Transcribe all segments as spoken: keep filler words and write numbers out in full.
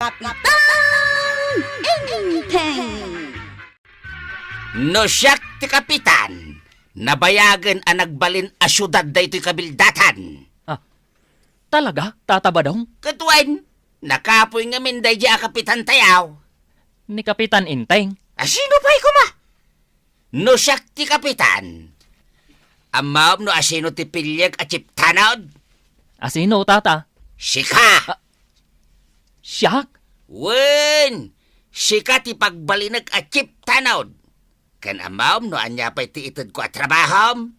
Kapitan Enteng. No siak ti kapitan, nabayagen a nagbalin a siudad daytoy kabildatan. Ah, talaga, Tata Badong? Ket wen, nakapuy ngamin daydi a kapitan tayaw. Ni Kapitan Enteng. A sino pay koma? No siak ti kapitan, ammom no asino ti piliek a chief tanod? Asino, Tata? Sika! Ah, siak? Wen, sika ti pagbalinek a chief tanod. Ken ammom no ania pay ti itedko a trabahom?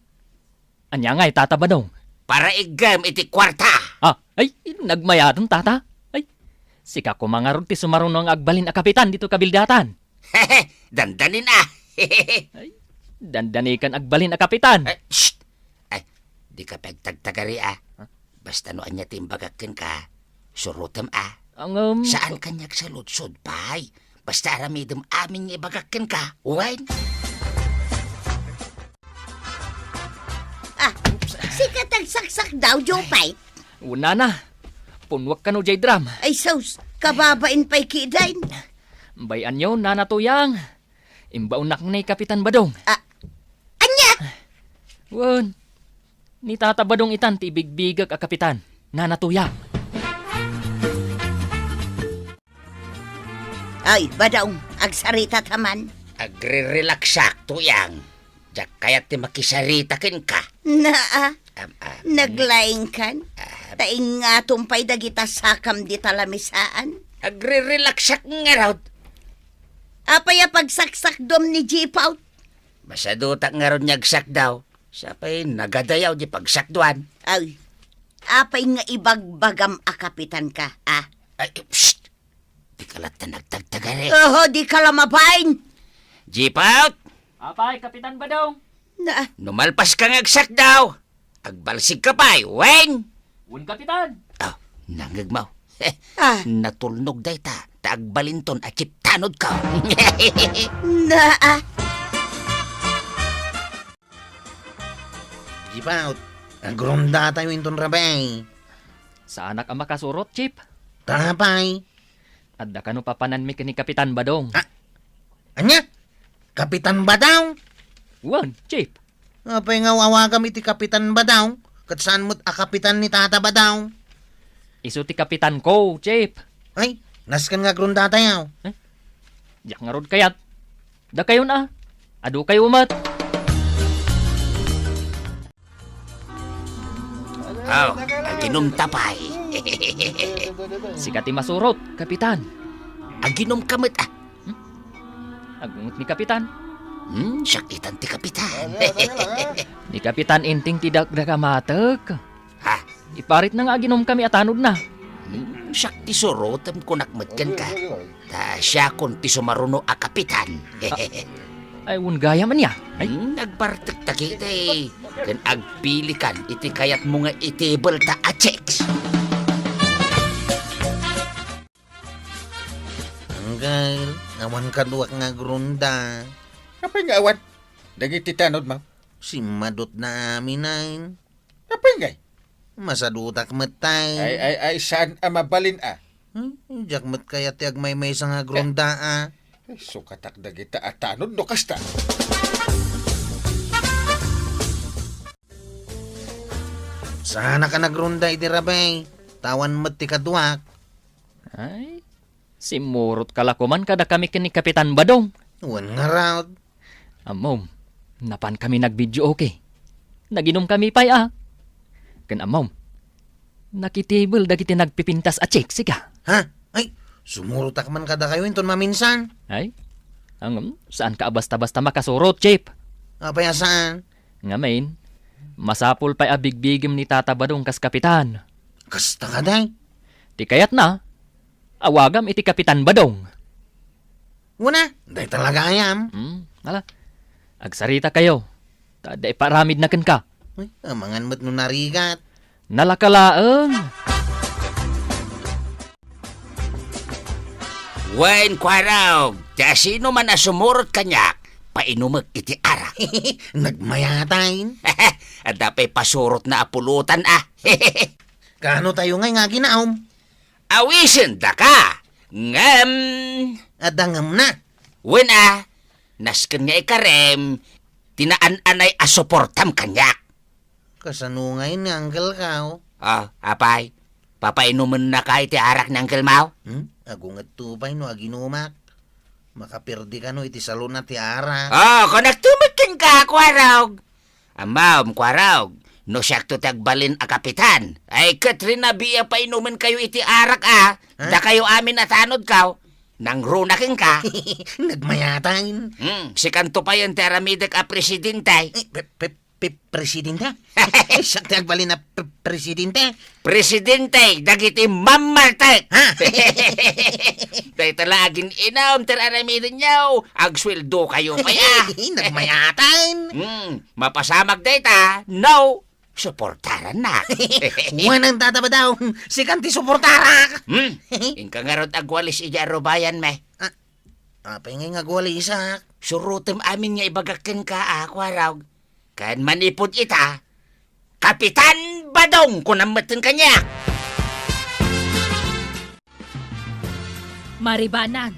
Ania ngay, Tata Badong? Para iggem iti kuarta. Ah, ay, nagmayaten, Tata. Ay, sika koma ngarud ti sumaruno nga agbalin a kapitan dito kabildatan. Hehe, dandanin a. Ay, dandanikan agbalin a kapitan. Ay, shh! Ay, di ka pagtagtagari a. Basta no ania ti imbagak kenka, surotem a. Ang, um, saan kaniak saludsod, pay. Basta aramidem amin nga ibagak kenka, wen? Ah, sika ti agsaksakdaw, Jopay? Unana, punwak kano jay drum. Ay, sus, kababain pay kidain. Bay-anyo, Nana Tuyang. Imbaonak ni Kapitan Badong. Ah, ania? Wen, ni Tata Badong itan ti ibigbigak a kapitan, Nana Tuyang. Ay, Badong, agsarita ta man. Agrirelaksak, Tuyang. Diak kayat ti makisarita kenka. Naa, am, am, naglaingkan. Ah. Ta ingatom pay dagita sakam dita lamisaan. Agrirelaksak ngarud. Apay a pagsaksakdom ni Jipaw? Masadutak ngarud nga agsakdaw. Sapay nagadayaw di pagsakduan. Ay, apay nga ibagbagam a kapitan ka, ah? Ay, psst! Di ka latta nagtagtagari. Oho, di ka la mabain. Jipaw! Apay, Kapitan Badong? Na, no malpas ka nga agsakdaw, agbalsig ka pay, wen? Wen, Kapitan. Ah, nangegmo. Ah. Natulnog dayta, ta agbalinton a chief tanod ka. Na, ah. Jipaw, agrondatayo inton rabii. Saanak a makasurot, Chief. Ta apay? Adda kano papananmi ken ni Kapitan Badong? Ah, ania? Kapitan Badong? Wen, Chief. Apay nga aw-awagam iti Kapitan Badong? Ket saan met a kapitan ni Tata Badong? Isu ti kapitanko, Chief. Ay, nasken nga agrondatayo. Eh? Diak ngarud kayat. Dakayon a. Adukayo met. Aw, aginom ta pay. Sika ti masurot, Kapitan. Aginom ka met, ah. Hmm? Agmut ni Kapitan. Hmm, siak itan ti Kapitan. Ni Kapitan Enteng ti dakdak a matek. Ha? Iparitna nga aginom kami a tanodna. Hmm, siak ti surotem kunak met kenka. Ta siakon ti sumaruno a kapitan. Ay, wen gayam ania? Ay. Hmm, agbartek ta ketdi. Ken agpilikan iti kayatmo nga itibel ta a chicks. Anggal, awan kaduak nga agronda. Apay nga awan? Dagiti tanod, ma'am. Simmadutda amin. Apay ngay? Masadutak met tay. Ay, ay, ay, saan a mabalin a? Hmm, diak met kayat ti agmaymaysa nga agronda a. Ay, sukatak dagita a tanod no kasta. Saanak a nagronda iti rabii, ta awan met ti kaduak. Ay, simmurot ka la koman kadakami ken ni Kapitan Badong. Wen ngarud. Ammom, napankami nagvideoke. Naginomkami pay a. Ken ammom, nakitibel dagiti nagpipintas a chicks, sika. Ha? Ay, sumurotak man kadakayo inton maminsan. Ay, ngem, saanka a basta-basta makasurot, Chief. Apay a saan? Ngamin, masapul pay a bigbigem ni Tata Badong kas kapitan. Kasta kadi? Ti kayatna, awagam iti Kapitan Badong. Wen a, dayta la gayam. Hmm, ala. Agsaritakayo. Ta adda iparamidna kenka. Uy, amangan met no narigat. Nalaka laeng. Wen, kuarog, ti asino man a sumurot kaniak, painumek iti arak. Nagmayatan. Adda pay pasurotna a pulutan, ah. Kaano tayo ngay nga aginaom? Awisen daka. Ngem, adda ngemna. Wen a, nasken nga ikarem ti naan-anay a suportam kaniak. Kasano ngay ni Uncle Kao? Ah, apay, papainumennaka iti arak ni Uncle Mao? Hmm? Agungetto pay no aginumak. Makaperdikano iti salona ti arak. Oh, kunakto met kenka, Kuarog. Ammom, Kuarog, no siakto ti agbalin a kapitan, ay ket rinabiak painumenkayo iti arak a, ha? Dakayo amin a tanodko, nangruna kenka. Nagmayatan. Hmm, sikanto payen ti aramidek a presidente. Eh, pe-, pe-, pe-, presidente? Siak ti agbalin a pre-, presidente? Presidente dagiti mammartek. Ha? Dayta la agin-inam ti ar-aramidenyo, agsueldokayo pay a. Nagmayatan. Hmm, mapasamak dayta, no, suportarannak. Wanan tatabadaw, sikan ti suportarak. Hmm, inka ngarud agwalis idiay arubayanmi. Ah, apay ngay nga agwalisak? Surotem amin nga ibagak kenka a, Kuarog. Ken manipud ita, Kapitan Badong, kunam metten kaniak. Maribanag,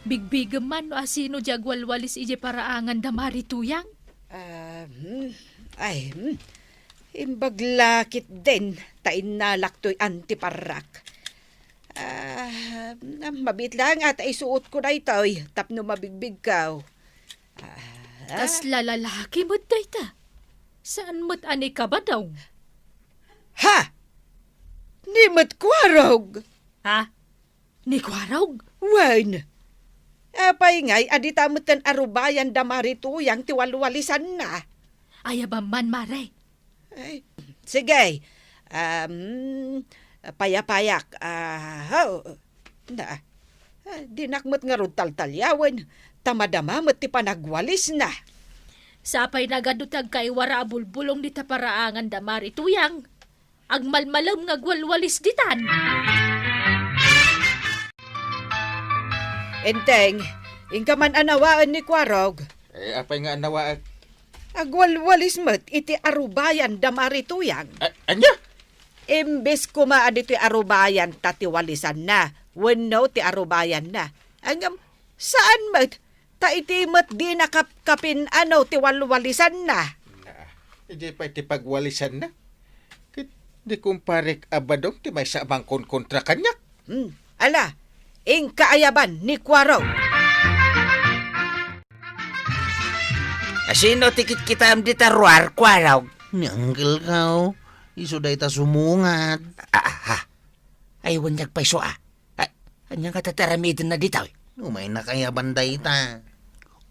bigbigem man no asino di agwalwalis idiay paraangan da Mari Tuyang? Ah, hmm. Ay, hmm. Imbag la ketdin ta innalak toy antiparrak. Ah, mabiit laeng a ta isuotko daytoy tapno mabigbigko. Ah. Kasla lalaki met dayta. Saan met a ni Kabadong? Ha? Ni met Kuarog? Ha? Ni Kuarog? Wen. Apay ngay a dita metten arubayan da Mari Tuyang ti walwalisanna? Ayabam man, Mare. Ay, sige. Um, payapayak. Ah, oh. Na, ah, dinak met ngarud taltaliawen, ta madama met ti panagwalisna. Sapay nagadu ti agkaiwara a bulbulong dita paraangan da Mari Tuyang. Agmalmalem nga agwalwalis ditan. Enteng, inka man anawaen ni Kuarog. Eh, apay nga anawaek? Agwalwalis met iti arubayan da Mari Tuyang. A-, ania? Imbes koma a ditoy arubayan ta ti walisanna, wenno ti arubayanna. Ngem, saan met, ta iti met dina kapkapin-ano ti walwalisanna. Na, idiay pay ti pagwalisanna. Ket ni kumparek a Badong ti maysa a mangkonkontra kaniak. Hmm, ala, inka ayaban ni Kuarog. Asino ti kitkitaem dita ruar, Kuarog? Ni Uncle Kao. Isu dayta sumungad. Ah, ah, ah. Ay, wen nagpayso, ah. Ah, ania ngata ti aramidenna ditoy? Umaynak ayaban dayta.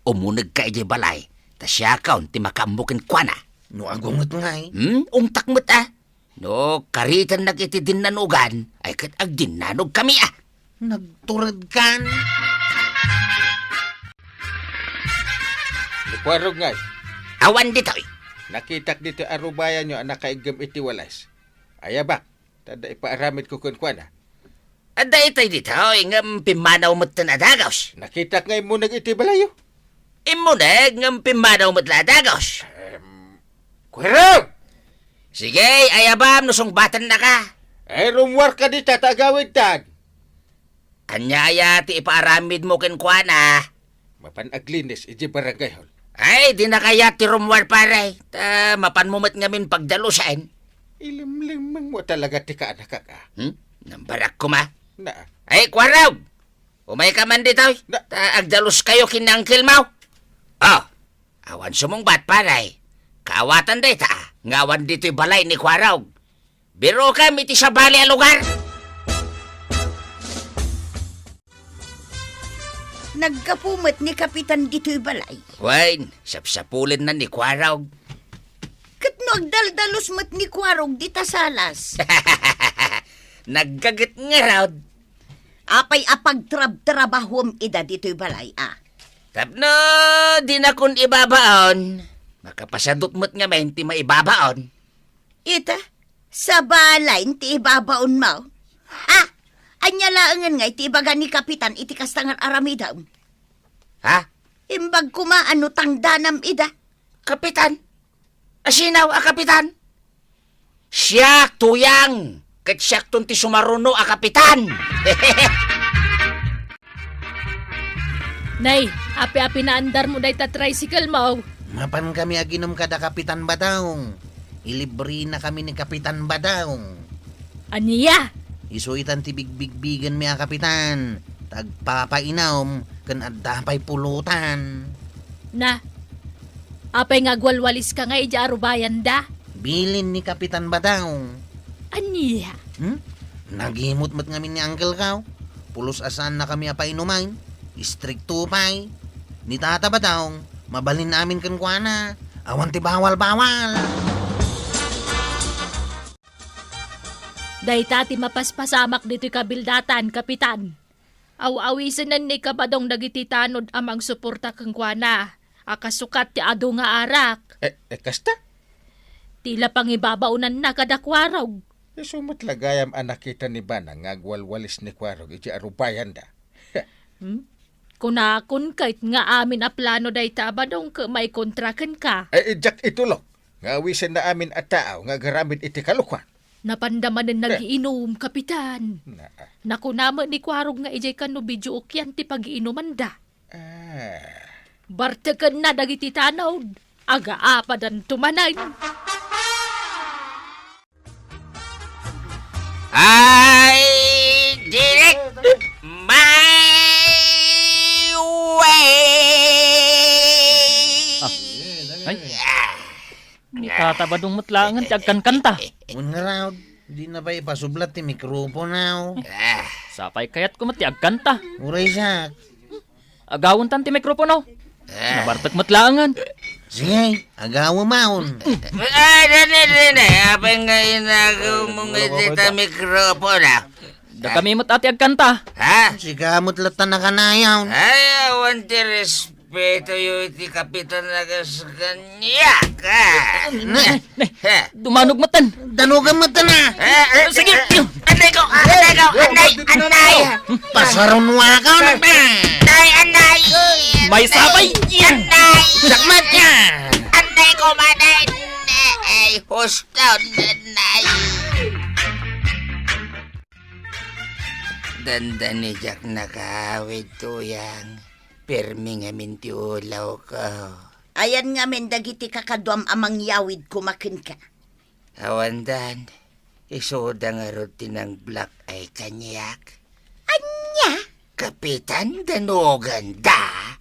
Umunegka idiay balay, ta siakon ti makaammo kenkuana. No agunget ngay. Hmm? Ungtak met, ah. No karitennak iti dinnanugan, ay ket agdinnanogkami, ah. Nagturedkan. Ni Kuarog ngay. Awan ditoy. Nakitak ditoy arubayanyo a nakaiggem iti walis. Ayabak, ta adda ipaaramidko kenkuana. Adda itay ditoy, ngem pimmanaw metten a dagus. Nakitak nga immuneg iti balayyo. Immuneg, ngem pimmanaw met la a dagus. Em, Kuarog! Sige, ayabam no sungbatennaka. Ay, rummuarka dita ta agawidtan. Ania aya ti ipaaramidmo kenkuana? Mapan aglinis idiay barangay hall. Ay, di na kayat ti rummuar, pare. Ta mapanmo met ngamin pagdalusen. Ilimlimengmo talaga ti kaanakak, ah. Hmm? Nambarak koma. Na. Ay, Kuarog! Umayka man ditoy. Na- Ta agdaluskayo ken ni Uncle Mao. Oh, awan sumungbat, pare. Kaawatan dayta, nga awan ditoy balay ni Kuarog. Birokam iti sabali a lugar. Naggapu met ni Kapitan ditoy balay. Wen, sapsapulenna ni Kuarog. Ket no agdaldalus met ni Kuarog dita salas? Naggaget ngarud. Apay a pagtrabtrabahom ida ditoy balay, a? Tapno dinakon ibabaon, makapasadut met ngamin ti maibabaon. Ita, sabali ti ibabaonmo. Ha? Ania laengen nga iti ibaga ni Kapitan iti kasta nga ar-aramidem? Ha? Imbag koma a no tangdanam ida. Kapitan? Asino a kapitan? Siak, Tuyang, ket siakton ti sumaruno a kapitan. Nay, api-api naandarmo dayta tricycle mo. Mapan kami aginum kada Kapitan Badong. Ilibrena kami ni Kapitan Badong. Ania? Isu itan ti bigbigbigenmi a kapitan. Tagpapainum ken adda pay pulutan. Na, apay nga agwalwaliska nga idiay arubayanda? Bilin ni Kapitan Badong. Ania? Hmm? Nagimut met ngamin ni Uncle Kao. Pulos a saannakami a painuman. Istrikto pay. Ni Tata Badong, mabalin amin kenkuana. Awan ti bawal-bawal. Dayta ti mapaspasamak ditoy kabildatan, Kapitan. Aw-awisenen ni Kabadong dagiti tanod a mangsuporta kenkuana, a kasukat ti adu nga arak. Eh, eh, kasta? Ti la pangibabaonanna kada Kuarog. Isu met la gayam a nakita ni Bana nga agwalwalis ni Kuarog iti arubayanda. Hmm? Kunakon ket nga amin a plano dayta a Badong ket maikontra kenka. Eh, diak itulok nga awisenna amin a tao nga agaramid iti kalokuan. Napanda manen nagiinum, Kapitan. Na. Nakuna met ni Kuarog nga idiay kano bidiukian ti pagiinumanda. Ah. Bartekenna dagiti tanod. Agaapadanto manen. Ay, Direk! My way! Ah. Ay. Ni Tata Badong met laengen ti agkankanta. Wen nga raw, di na pay ipasublat ti mikropono. Ah. Sapay kayatko met ti agkanta. Uray siak. Agawentan ti mikropono. Ah. Nabartek met laengen. Sige, agawemon. Ah, dali, dali. Apay nga inagawmo nga dita mikropono? Dakami met a ti agkanta. Ha? Sika met latta nakanayon. Ay, awan ti respeto yo iti kapitan a kas kaniak, ah. Ne, ne, dumanog metten. Danugan metten, ah. Eh, eh, sige. Anay ko, anay ko, anay, anay. Pasarunwaka, anay. Anay, anay. May sabay. Anay. Dakmat niya. Anay ko, manay. Ay, husto, anay. Dandani diak nakaawid, Tuyang. Permi ngamin ti ulawko. Ayan ngamin dagiti kakaduam a mangyawid koma kenka? Awandan, isuda ngarud ti nang-black eye kaniak. Ania? Kapitan, danuganda.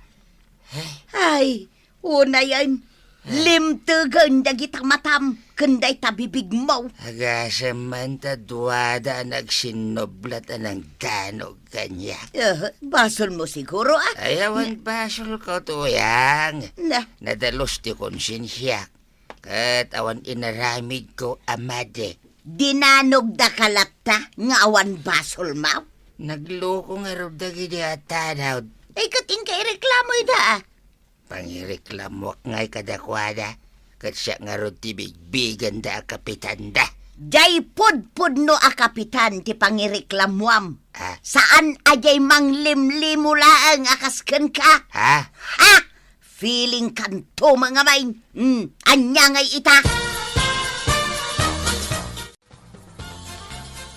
Ay, unayen, limtegen dagita matam ken dayta bibigmo. Agasem man ta duada a nagsinnublat a nangdanog kaniak. Eh, basolmo siguro, ah. Ay, awan basolko, Tuyang. Na. Nadalus ti konsensiak. Ket awan inaramidko a madi. Dinanogdaka latta nga awan basolmo? Nagloko ngarud dagidi a tanod. Ay, ket inka ireklamo ida, ah. Pangireklamoak ngay kadakuada, ket siak ngarud ti bigbigenda a kapitanda. Diay pudpudno a kapitan ti pangireklamoam. Ah. Saan a diay manglimlimo laeng a kas kenka? Ha? Ha? Feeling kanto, mga main. Hmm, ania ngay ita?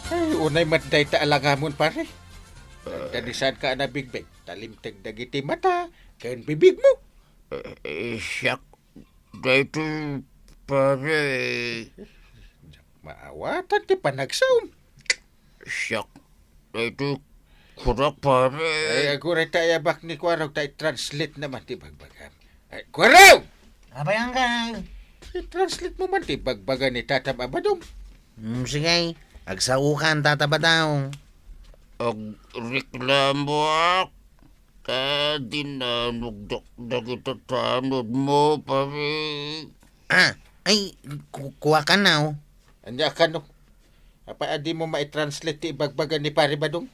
Ay, unay met dayta a langamon, pare. Nagdanisanka a nabigbig, ta limteg dagiti mata ken bibigmo. Eh, eh, siak daytoy, pare. Maawatan ti panagsaom. Siak daytoy, kunak, pare. Ay, aguray ta ayabak ni Kuarog ta i-translate na man ti bagbagam. Ay, Kuarog! Apay, Uncle? I-translate mo man ti bagbaga ni Tatam a Badong. Hmm, sige. Agsaokan, Tata Badong. Agreklamoak ta dinanogdak dagita tanodmo, pare. Ah, ay, ku-, kuakanaw. Ania kano? Apay a dimo mai-translate ti ibagbaga ni Pare Badong?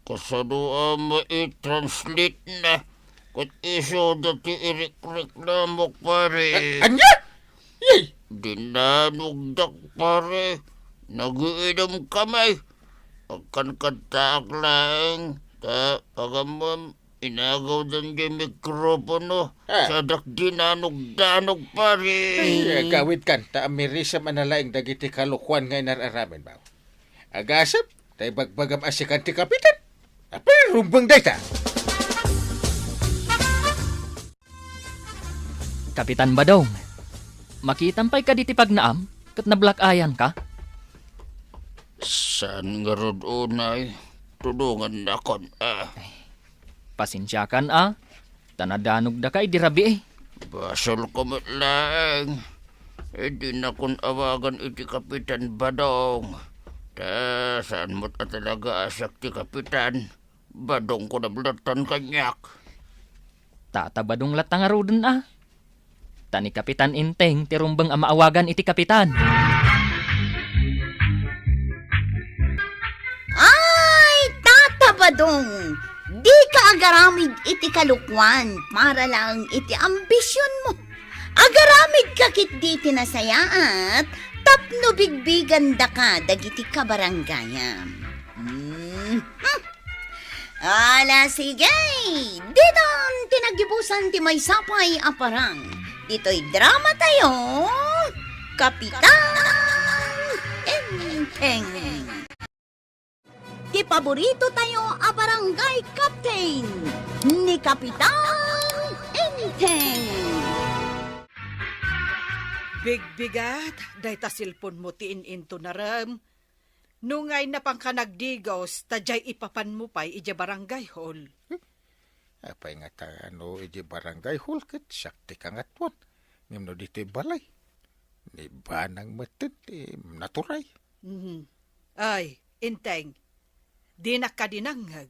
Kasano a mai-translate na? Ket isuda ti irekreklamok, pare. A-, ania? Yay! Dinanogdak, pare. Nagiinumkami. Agkankantaak laeng, ta agamem, inagawdan diay mikropono. Ah. Sadak dinanogdanog, pare. Ay, agawidkan, ta amirisem a nalaing dagiti kalokuan nga inar-aramidmo. Agasem, ta ibagbagam a sikan ti kapitan. Apay, rumbeng dayta. Kapitan Badong, makitam pay kadi ti pagnaam ket nablak-ayanka? Saan ngarud unay? Tulongannakon a. Pasensiakan a, ta nadanogdaka idi rabii. Basolko met laeng. Idinakon awagan iti Kapitan Badong. Ta saan met a talaga a siak ti kapitan. Badongko nablattan kaniak. Tata Badong latta ngaruden a. Ta ni Kapitan Enteng ti rumbeng a maawagan iti kapitan. Ay, Tata Badong, dika agaramid iti kalokuan para laeng iti ambisionmo. Agaramidka ketdi iti nasayaat tapno bigbigandaka dagiti kabarangayam. Hmm. Ala, sige! Ditan ti nagibusan ti maysa pay a parang. Ditoy drama tayo, Kapitan Enteng. Ti paborito tayo a barangay captain, ni Kapitan Enteng. Bigbigat, dayta cellphone mo ti in-intonarem. Nungay napanka nagdigos, ta diay ipapanmo pay idiay barangay hall. Apay ngata no idiay barangay hall ket siak ti kangatoan. Ngem no ditoy balay, ni Banang metten ti naturay. Mhm. Ay, Enteng, dinak kadi nangngeg.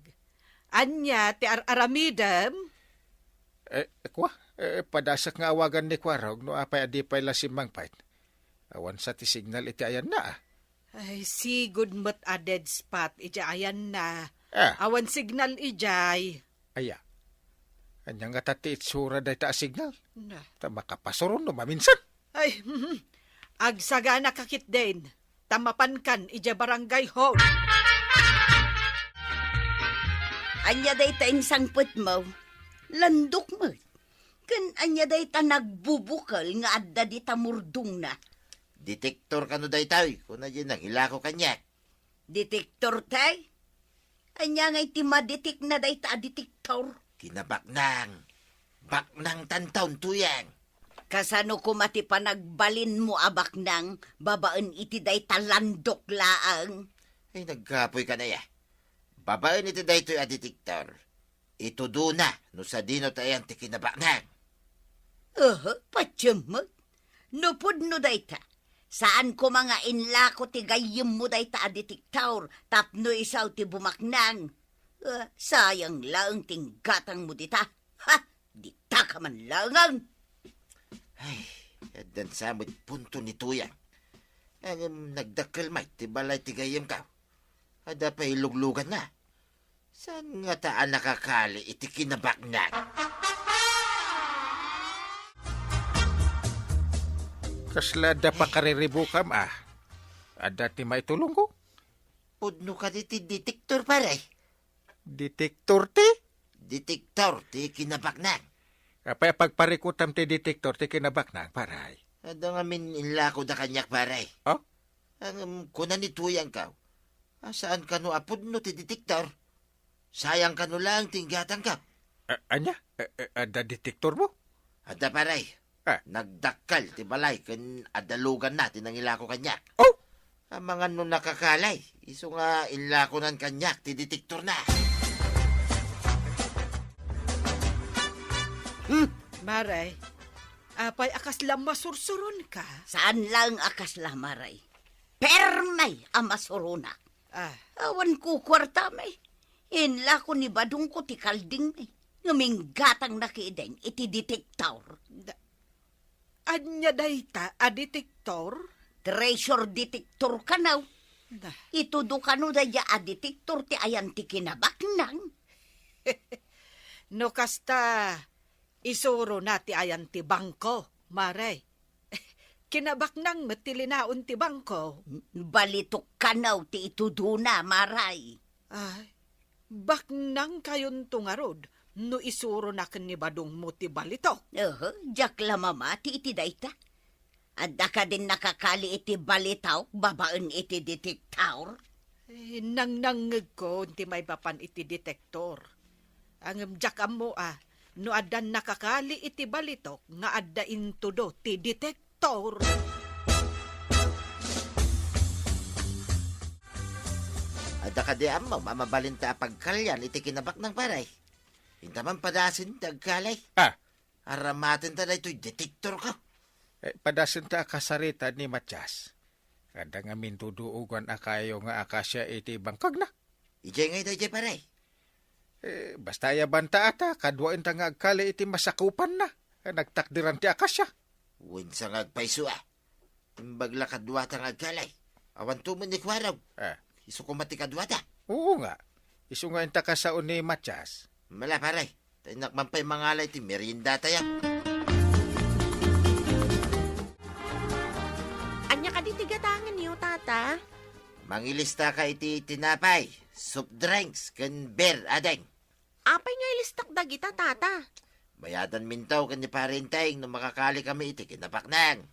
Ania ti ar-aramidem? Eh, kua, eh, padasek nga awagan ni Kuarog no apay a di pay la simmangpet. Awan sa ti signal iti ayanna, ah. Ay, sigud met a dead spot iti ayanna. Ah. Awan signal idiay. Aya. Ania ngata ti itsura dayta a signal? Na. Ta makapasuron no maminsan. Ay, mhm. Agsaganaka ketdin, ta mapankan idiay barangay hall. Ania dayta insangpetmo? Landok met. Ken ania dayta nagbubukel nga adda dita murdongna? Detektor kano daytoy, kuna diay nangilako kaniak. Detektor, tay? Ania ngay ti madetekna dayta a detektor? Kinabaknang. Baknang tantaon, Tuyang. Kasano koma ti panagbalinmo a baknang babaen iti dayta landok laeng? Ay, nagkapoy ka na ya. Babaen iti daytoy a detektor, itudona no sadino ti ayan ti kinabaknang. Aha, patiem met. No pudno dayta, saan koma nga inlako ti gayyemmo dayta a detektor tapno isu ti bumaknang. Ah, sayang laeng ti inggatangmo dita. Ha! Ditaka man laengen. Ay, addan sa met punto ni Tuyang. Ngem nagdakkel met ti balay ti gayyemko. Adda pay lugluganna. Saan ngata a nakakali iti kinabaknang? Kasla adda pakariribukam, a? Adda ti maitulongko? Pudno kadi ti detektor, pare? Detektor ti? Detektor ti kinabaknang. Apay a pagparikutam ti detektor ti kinabaknang, pare? Adda ngamin inlakoda kaniak, pare. Oh? Ngem kuna ni Tuyangko, a, saan kano a pudno ti detektor? Sayang kano laeng ti inggatangko. A-, ania? A-, a-, adda detektormo? Adda, pare. Ah. Nagdakkel ti balay ken adda luganna ti nangilako kaniak. Oh! Amangan no nakakali, isu nga inlakonan kaniak ti detektorna. Hmm. Mare, apay a kasla masursuronka? Saan laeng a kasla, Mare. Perme a masuronak. Ah. Awan kukuartam. Inlako ni Badongko ti kaldingmi. Ngem inggatangna ketdin iti detektor. Da-, ania dayta a detektor? Treasure detector kano. Na. Itudo kano dayta a detektor ti ayan ti kinabaknang. No kasta, isurona ti ayan ti bangko, Mare. Kinabaknang met ti linaon ti bangko. Balitok kano ti itudona, Mare. Ay, baknang kayonto ngarud no isurona ken ni Badongmo ti balitok. Aha, diak la mamati iti dayta. Adda kadin nakakali iti balitok babaen iti detektor? Eh, nangnangngegko ti maipapan iti detektor. Ngem diak ammo a, no addan nakakali iti balitok nga adda intudo ti detektor. Adda kadi ammom a mabalinta a pagkalian iti kinabaknang, pare? Inta man padasen ti agkali. Ah. Aramatenta daytoy detektor ko. Eh, padasenta a kasarita ni Matias. Adda ngamin duduogan a kayo nga akasia iti bangkagna. Idiay ngay daydiay, pare? Eh, basta aya banta ata, kadua inta nga agkali iti masakupanna. Eh, nagtakderan ti akasia. Wen sa nga agpayso, ah. Imbag la kaduata nga agkali. Awan tumo ni Kuarog. Ah. Isu koma ti kaduata. Oo nga. Isu nga inta kasao ni Matias. Mala, pare. Taynak man pay mangala iti meriendatayo. Ania kadi ti gatangenyo, Tata? Mangilista ka iti tinapay, soft drinks, ken beer, ading. Apay nga ilistak dagita, Tata? Bayadan minto ken ni Pare Enteng no makakali kami iti kinabaknang.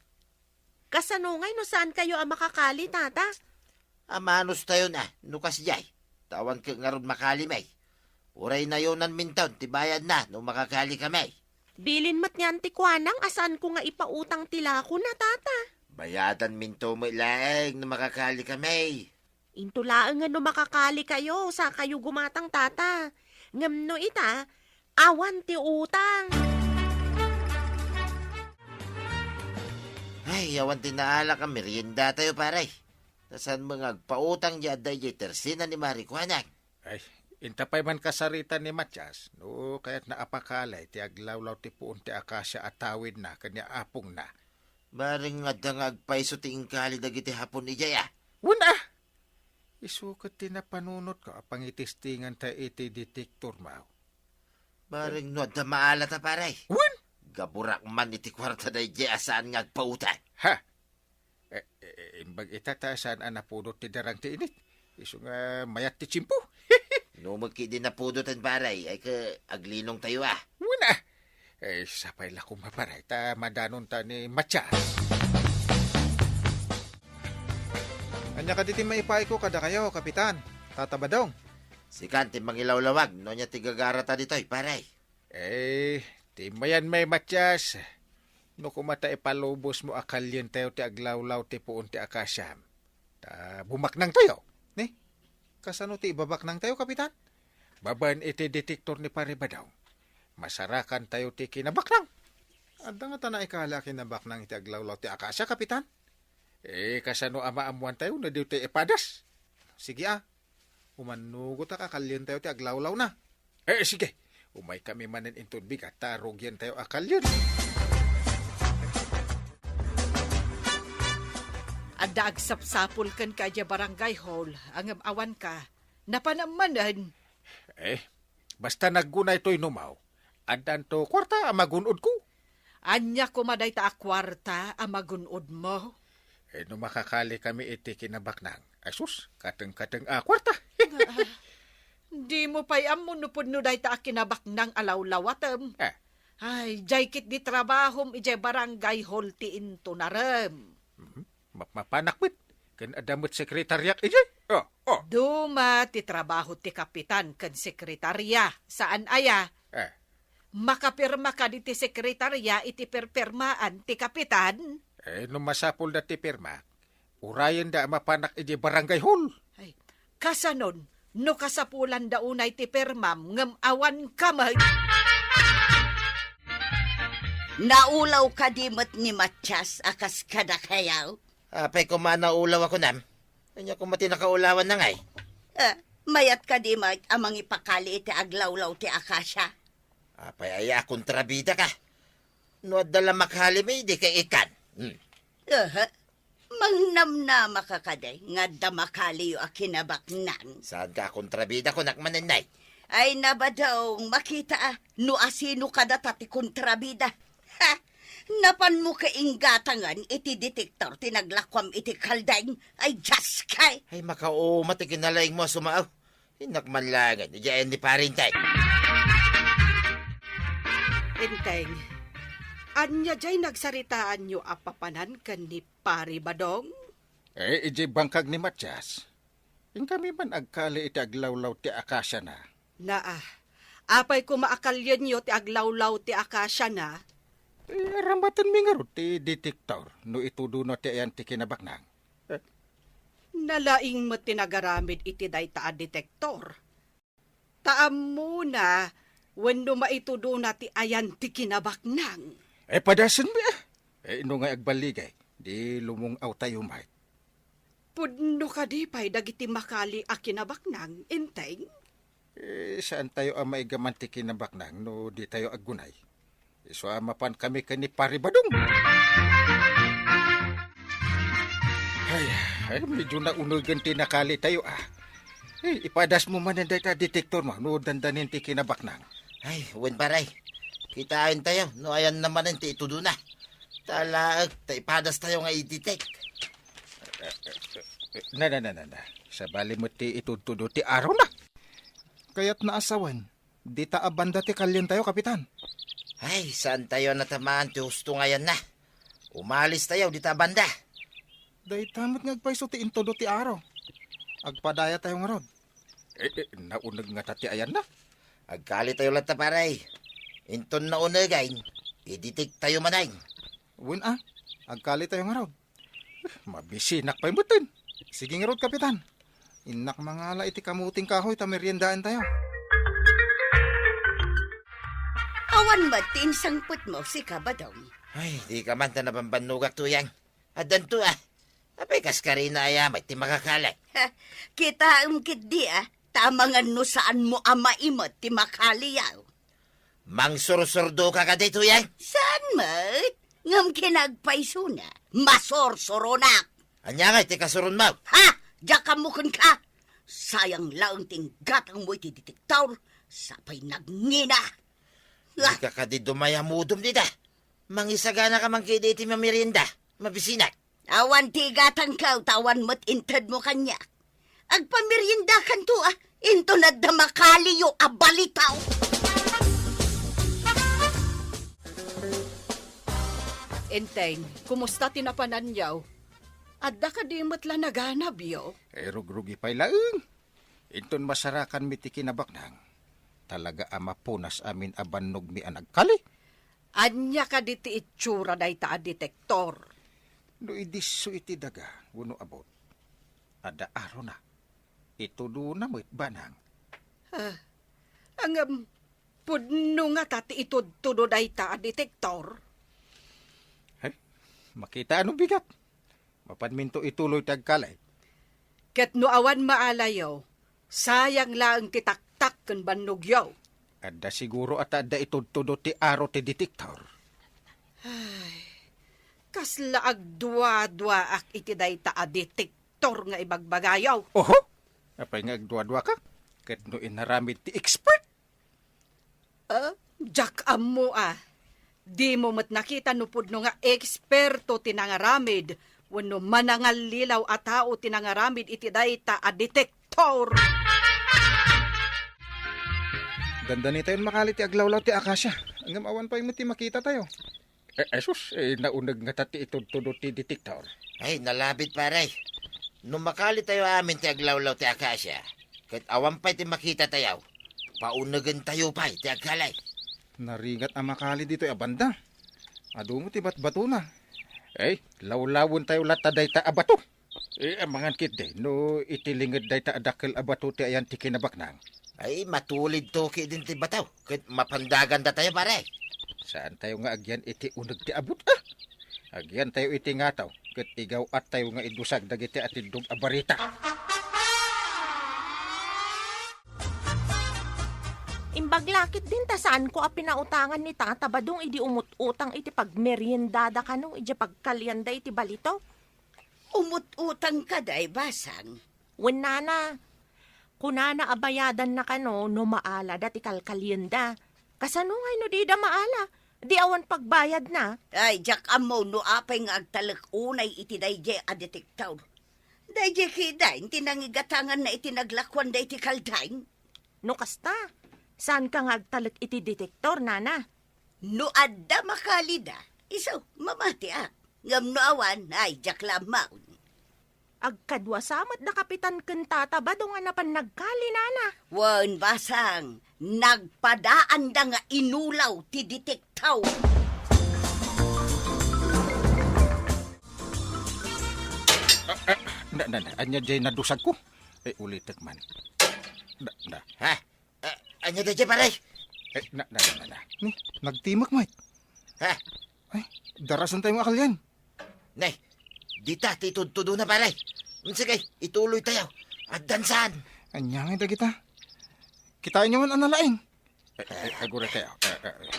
Kasano ngay no saan kayo a makakali, Tata? Amanos tayo na, no kasdiay. Ta awan ket ngarud makali may. Uray nayonan minton ti bayad na no makakali kami. Bilin met niyan ti kuanang a saan ko nga ipautang ti lako na, Tata. Bayadan minto met laeng no makakali kami. Into laeng nga no makakali kayo, sa kayo gumatang, Tata. Ngem no ita, awan ti utang. Ay, awan ti naalak a merienda tayo, pare. Ta saan mo nga agpautang di adda idiay tersina ni Mari Kuanang? Ay, inta pay man kasarita ni Matias, no kayatna a pakali ti aglawlaw ti puon ti akasia a tawidna ken ni apongna. Bareng adda nga agpayso ti inkali dagiti Hapon idiay, ah. Wen, ah! Isu ket ti napanunotko a pangitestingan ta iti detektor, maw. Bareng no adda maalat a, pare. Wen! Gaburak man iti kuarta daydiay a saan nga agpautang. Ha? Eh, eh, eh, imbag ita ta saan a napudot ti darang ti init. Isu nga mayat ti tiempo. No met ketdi napudoten, pare, ay ka aglinong tayo, ah. Wen, ah. Eh, sapay la koma, pare, ta madanonta ni Matias. Ania kadi ti maipaayko kadakayo, Kapitan? Tata Badong. Sikan ti mangilawlawag no ania ti gagarata ditoy, pare. Eh, ti mayan may Matias, no koma ta ipalubos mo a kalien tayo ti aglawlaw ti puon ti akasiam, ta bumaknang tayo, ni? Kasano ti ibabaknang tayo, Kapitan? Babaen iti detektor ni Pare Badong, masarakan tayo ti kinabaknang. Adda nga ta naikali a kinabaknang iti aglawlaw ti akasia, Kapitan? Eh, kasano a maammuan tayo no diyo tayo ipadas? Sige, ah. Umannugotak a kalien tayo ti aglawlawna. Eh, sige. Umay kami manen inton bigat ta rugian tayo a kalien. Adda agsapsapul kenka idiay barangay hall, ngem awan ka. Napanam manen. Eh, basta naggunay toy numaw. Addanto kuarta a magun-odko. Ania koma dayta a kuarta a magun-odmo? Eh, no makakali kami iti kinabaknang, ay sus, kateng-kateng a kuarta. Nga, ah, dimo pay ammo no pudno dayta a kinabaknang a lawlawatem. Eh. Ay, jay ketdi trabahom idiay barangay hall ti intunarem. Mhm. Mapmapanak met. Ken adda met sekretariak idiay. Oh, oh. Duma ti trabaho ti kapitan ken sekretaria. Saan aya? Eh. Makapirma kadi ti sekretaria iti pirpirmaan ti kapitan? Eh, no masapulda ti pirma, urayenda a mapanak idiay barangay hall. Ay, kasanon, no kasapulanda unay ti pirmam ngem awan ka met? Naulaw kadi met ni Matias a kas kadakayo? Apay koma a naulaw a kunam? Ania koma ti nakaulawanna ngay? Eh, mayat kadi met a mangipakali iti aglawlaw ti akasia? Apay aya a kontrabida ka? No adda la makali met, dika ikkan. Hmm. Aha. Mangnamnama ka kadi nga adda makaliyo a kinabaknang? Saan ka a kontrabida, kunak manen, nay? Ay, nabadong, makita a, no asino kadata ti kontrabida. Ha? Napanmo ka inggatangan iti detektor ti naglakuam iti kaldeng? Ay, Dios kay! Ay, makauma ti kinalaingmo a sumao. Innak man laengen, idiay ni Pare Enteng. Enteng, ania jay nagsaritaanyo a papanan ken ni Pare Badong? Eh, idiay bangkag ni Matias. Inkami man agkali iti aglawlaw ti akasiana. Naa, Apay koma a kalienyo ti aglawlaw ti akasiana? Eh, aramatenmi ngarud ti detektor no itudona ti ayan ti kinabaknang. Eh, Nalaing met ti nagaramid iti dayta a detektor. Ta ammona wenno maitudona ti ayan ti kinabaknang. Eh, padasenmi, ah. Eh, no nga agballigay, di lumung-awtayo met. Pudno kadi pay dagiti makali a kinabaknang, Enteng? Eh, saantayo a maigaman ti kinabaknang no ditayo aggunay. Isu a mapan kami ken ni Pari Badong. Ay, ay, medyo naunegen ti nakali tayo, ah. Ay, ipadas mo manen dayta detektor mo, no dandanin ti kinabaknang. Ay, wen, pare. Kitaen tayo, no ayan na manen ti itudona. Talaek, ta ipadas tayo nga i-detect. Na, na, na, na, na. Sabali mo ti itudtudo ti aro na. Kayat na asawen. Dita a banda ti kalientayo, Kapitan. Ay, saantayo a natamaan ti husto nga ayanna. Umalistayo dita a banda. Dayta met nga agpayso ti intudo ti aro. Agpadayatayo ngarud. Eh, eh, nauneg ngata ti ayanna. Agkalitayo latta, pare. Inton naunegan, i-detect tayo manen. Wen a, agkalitayo ngarud. Mabisinak pay metten. Sige ngarud, Kapitan. Innak mangala iti kamuting kahoy ta meriendaentayo. Awan met ti insangpetmo, sika, Badong. Ay, dika man ta nabambannogak, Tuyang. Addanto, ah. Apay kas karina aya met ti makakali? Kitaem ketdi, ah. Ta amangan no saanmo a maimet ti makaliyo. Mangsursurdoka kadi, Tuyang? Saan met? Ngem kinagpaysona, masursuronak. Ania ngay ti kasuronmo? Ha? Diak ammo kenka. Sayang laeng ti inggatangmo iti detektor, sa pay nagngina. Ah! Dika kadi dumayamudom dita. Mangisaganaka man kadi iti mamerienda. Mabisinak. Awan ti igatangko, ta awan met intedmo kaniak. Agpameriendakanto, ah, inton adda makaliyo a balitaw. Enteng, kumusta ti napananyo? Adda kadi met la naganabyo? Eh, rugrugi pay laeng. Inton masarakanmi ti kinabaknang, talaga a mapunas amin a bannogmi a nagkali. Ania kadi ti itsura dayta a detektor? No idisso iti daga wenno abut, adda arona. Itudona met, banang. Ah, ngem, pudno ngata ti itudtudo dayta a detektor? Ay, makita a no bigat. Mapanminto ituloy ti agkali. Ket no awan maalayo, sayang laeng ti taktak ken bannogyo. Adda siguro a ta adda itudtudo ti aro ti detektor. Ay, kasla agduaduaak iti dayta a detektor nga ibagbagayo. Oho! Apay nga agduaduaka? Ket no inaramid ti expert? Ah, diak ammo a. Dimo met nakita no pudno nga eksperto ti nangaramid wenno manangallilaw a tao ti nangaramid iti dayta a detektor. Dandanitayon makali ti aglawlaw ti akasia. Ngem awan pay met ti makitatayo. Eh, Jesus, eh, nauneg ngata ti itudtudo ti detektor. Ay, nalabit, pare. No makalitayo amin ti aglawlaw ti akasia, ket awan pay ti makitatayo, paunegentayo pay ti agkali. Naringat a makali ditoy a banda. Adu met ti batbatona. Eh, lawlawentayo latta dayta a bato. Eh, amangan ketdi, no iti linged dayta a dakkel a bato ti ayan ti kinabaknang. Ay, matulidto ketdin ti bato, ket mapandagandatayo, pare. Saantayo nga agyan iti uneg ti abut, ah. Agyantayo iti ngataw, ket igaw-attayo nga idusag dagiti atiddog a barita. Imbag la ketdin ta saanko a pinautangan ni Tata Badong idi umut-utang iti pagmeriendada kano idiay pagkalianda iti balito. Umut-utang kadi, Basang? Wen, nana, kunana a bayadanna kano no maalada ti kalkalienda. Kasano ngay no dida maala? Di awan pagbayadna? Ay, diak ammo no apay nga agtalek unay iti daydiay a detektor. Daydiay ketdin ti nangigatanganna iti naglakuanda iti kalding. No kasta, saanka nga agtalek iti detektor, nana? No adda makalida, isu, mamatiak. Ngem no awan, ay, diak la ammo. Agkadua sa met da Kapitan ken Tata Badong a napan nagkali, nana. Wen, Basang, Nagpadaanda nga inulaw ti detektor. Ah, ah, na, na, na, ania jay nadusagko? Eh, ulitek man. Na, na. Ha? Ah, ania daydiay, pare? Eh, na, na, na, na, na. Ni, nagtimek, Mike. Ha? Ay, darasan tayo nga akalian. Nay, dita ti itudtudona, pare. Sige, ituloy tayo. Addan saan? Ania ngay dagita? Kitaenyo man a nalaing. Eh, eh, agura tayo. Eh, eh, eh.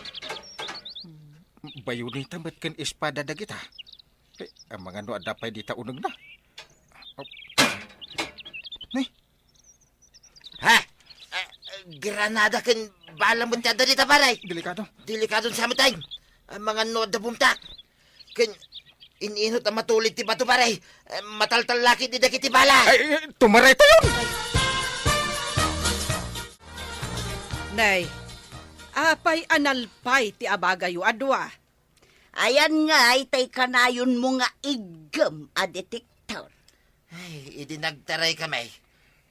Bayoneta met ken espada dagita. Eh, amangan no adda pay dita unegna. Oh. Nay, Ha? Ah, granada ken bala met ti adda dita, pare. Delikado. Delikado sa met ay. Amangan no adda bumtak. Ken in-inut a matulid ti bato, pare. Eh, mataltal la ketdi dagiti bala. Ay, ay, tumaray tayon! Nay, apay a nalpay ti abagayo a dua? Ayan ngay tay kanayonmo nga iggem a detektor. Ay, idi nagtaray kami,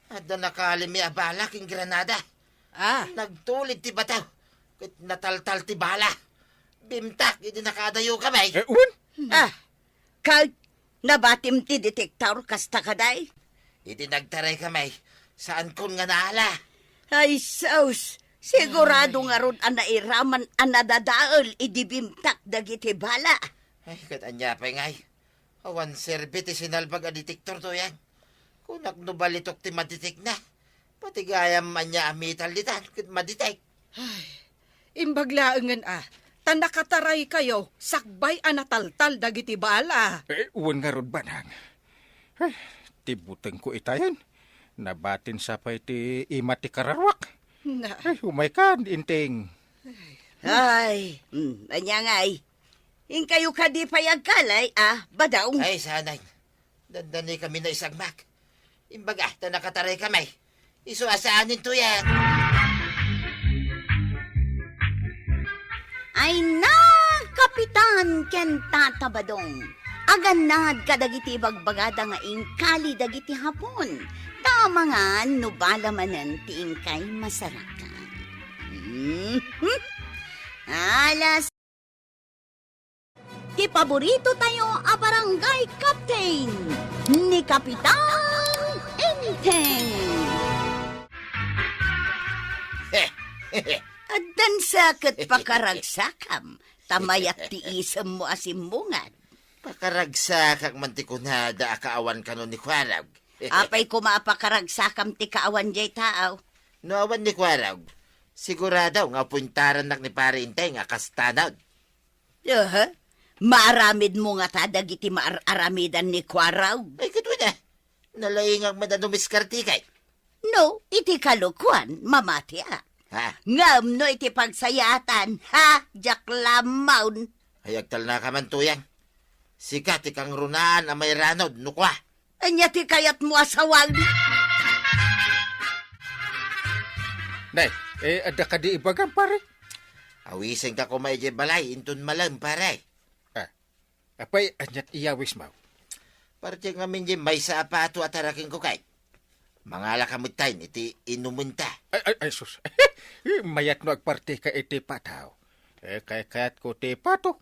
adda nakalimi a bala ken granada. Ah. Nagtulid ti bato, ket nataltal ti bala. Bimtak idi nakaadayo kami. Eh, wen? Ah, ket nabatim ti detektor kasta kadi? Idi nagtaray kami, saankon nga naala. Ay, sus! Sigurado Ay. ngarud a nairaman a nadadael idi bimtak dagiti bala. Ay, ket ania pay ngay? Awan serbi ti sinalbag a detektor, Tuyang. Kunak no balitok ti madetekna. Pati gayam ania a metal ditan ket madetek. Ay, imbag laengen a, ta nakataraykayo sakbay a nataltal dagiti bala. Eh, wen ngarud, Banang. Ay, ti butengko itayen. Nabatin sa pay ti ima ti kararwak. Na. Ay, umaykan, Inteng. Ay, mm, ania ngay? Inkayo kadi pay agkalay, a, Badong? Ay, sanay. Dandani kami naisagmak. Imbaga, ta nakataray kami. Isu a saanen, Tuyang. Ay na, Kapitan ken Tata Badong. Agannad kadagiti ibagbagada nga inkali dagiti Hapon. Ta amangan no bala manen ti inkay masarakan. Mhm. Alas ti paborito tayo a barangay captain, ni Kapitan Enteng. Addan sa ket pakaragsakam, ta mayat ti isemmo a simmungad. Pakaragsakak man ti kunada a kaawan kano ni Kuarag. Apay koma a pakaragsakam ti kaawan jay taaw? No awan ni Kuarag, sigurado nga puintarannak ni Pare Inteng a kas tanod. Aha. Maaramidmo ngata dagiti maar-aramidan ni Kuarag? Ay, ket wen a. Nalaingak met a dumiskartikay. No, iti kalokuan, mamatiak. Ha? Ngem no iti pagsayaatan, ha, diak la mawn. Ay, agtalnaka man, Tuyang. Sika ti kangrunaan a mairanod, no kua. Ania ti kayatmo a sawag? Nay, eh, adda kadi ibagam, pare? Awisenka koma idiay balay, inton malem, pare. Ah, apay, aniat iyawismo? Parte ngamin diay maysa a pato a tarakenko kay. Mangalaka metten iti inumenta. Ay, ay, ay, sus. Mayat no agparteka iti pato. Eh, kay kayatko ti pato.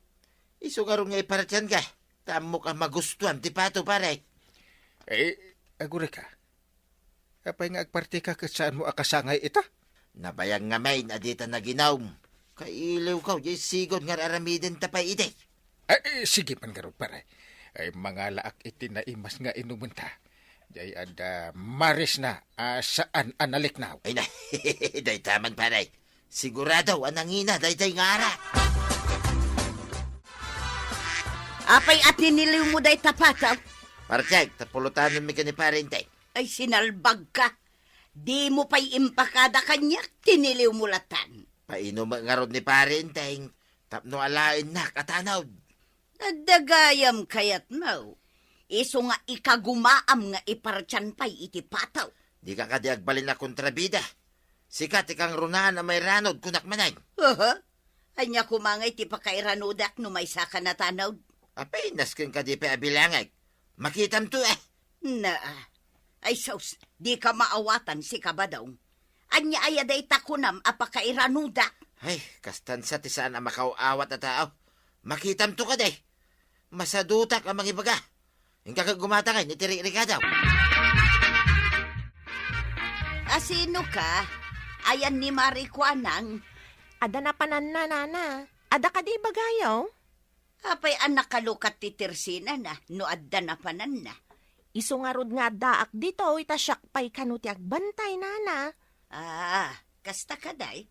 Isu ngarud nga ipartianka. Ta ammok a magustuam ti pato, pare. Eh, agurayka. Apay nga agparteka ket saanmo a kasangay ita? Nabayag ngamin a dita naginum. Kailiwko, diay sigud nga ar-aramidenta pay idi. Ay, eh, sige man ngarud, pare. Ay, mangalaak iti naimas nga inumenta. Diay adda marisna a saan a naliknaw. Ay na, dayta man, pare. Sigurado a nangina daydiay nga arak. Apay a tiniliwmo dayta pato? Partiek, ta pulutanenmi ken ni Pare Inteng. Ay, sinalbagka. Dimo pay impakada kaniak, tiniliwmo latan. Painumek ngarud ni Pare Inteng tapno alaennak a tanod. Adda gayam kayatmo. Isu nga ikagumaam nga ipartian pay iti pato. Dika kadi agbalin a kontrabida. Sika ti kangrunaan a mairanod, kunak manen. Aha. Ania koma ngay ti pakairanodak no maysaka natanod? Apay, nasken kadi pay a bilangek. Makitamto, eh. Naa. Ay, sus, dika maawatan, sika, Badong. Ania aya dayta kunam a pakairanuda? Ay, kastan sa ti saan a makaaw-awat a tao. Makitamto kadi. Masadutak a mangibaga. Inka ket gumata ngay iti rikrikadaw. Asino ka? Ayan ni Mari Kuanang. Adda napananna, nana. Adda kadi ibagayo? Apay a nakalukat ti tersinana no adda napananna? Isu ngarud nga addaak ditoy ta siak pay kano ti agbantay, nana. Ah, kasta kaday?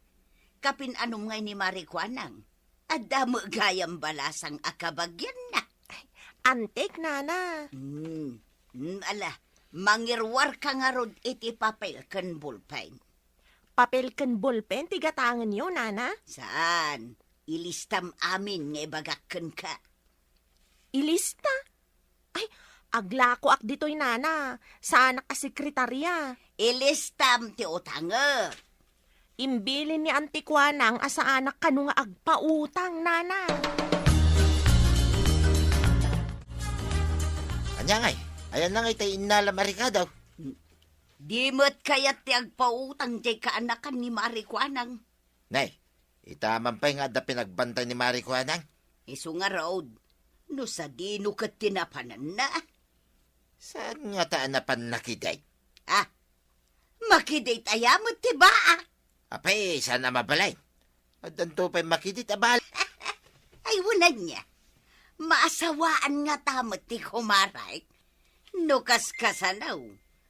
Kapin-anom ngay ni Mari Kuanang? Adda met gayam balasang a kabagianna. Ay, antik, nana. Hmm, hmm, ala, mangiruarka ngarud iti papel ken bolpen. Papel ken bolpen ti gatangenyo, nana? Saan? Ilistam amin nga ibagak kenka. Ilista? Ay, aglakoak ditoy, nana. Saanak a sekretarya. Ilistam ti utangek. Imbilin ni Anti Kuanang a saanak kano nga agpautang, nana. Ania ngay? Ayan na ngay tay innalam a rekado. Di met kayat ti agpautang jay kaanakan ni Mari Kuanang. Nay, ita man pay nga adda pinagbantay ni Mari Kuanang? Isu ngarud, no sadino ket ti napananna? Saan ngata a napanna kiday? Ah, makidit aya met ti baa? Apay, saan a mabalin? Addanto pay makidit a bal- Ay, wen ania. Maasawaan ngata met ti kumarek. No kaskasano,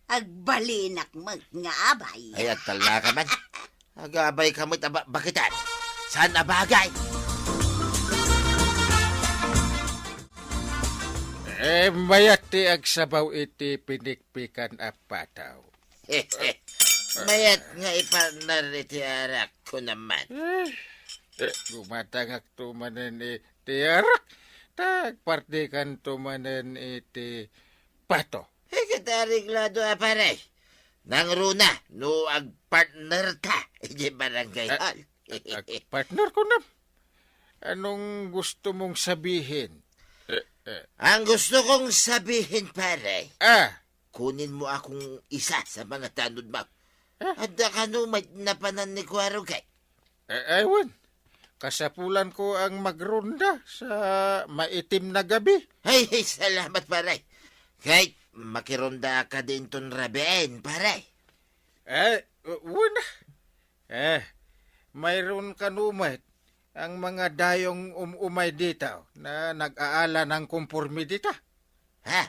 agbalinak met nga abay. Ay, agtalna ka man. Agabay ka met a ba-, bakitan. Saan a bagay? Eh, mayat ti agsabaw iti pinikpikan a pataw. Mayat nga ipartner iti arak ko naman. Eh, eh, gumatangakto manen iti arak. Ta agpartikanto manen iti pato. Eh, ket areglado a pare. Nangruna no agpartner ta iti barangay hall. Ag-, agpartner ko nam. Anong gusto mong sabihin? Eh, eh. Ang gusto kong sabihin, pare, Ah, kunin mo akong isa sa mga tanod mo. Ah. Adda kano may napanan ni Kuarog kay? Eh, ay, wen. Kasapulan ko ang magronda sa maitim na gabi. Ay, salamat, pare. Kay makironda ka din ton rabiin, pare. Eh, wen. Eh, mayroon kano met ang mga dayong um-umay dita na nag-aala ng kumporme dita. Ha?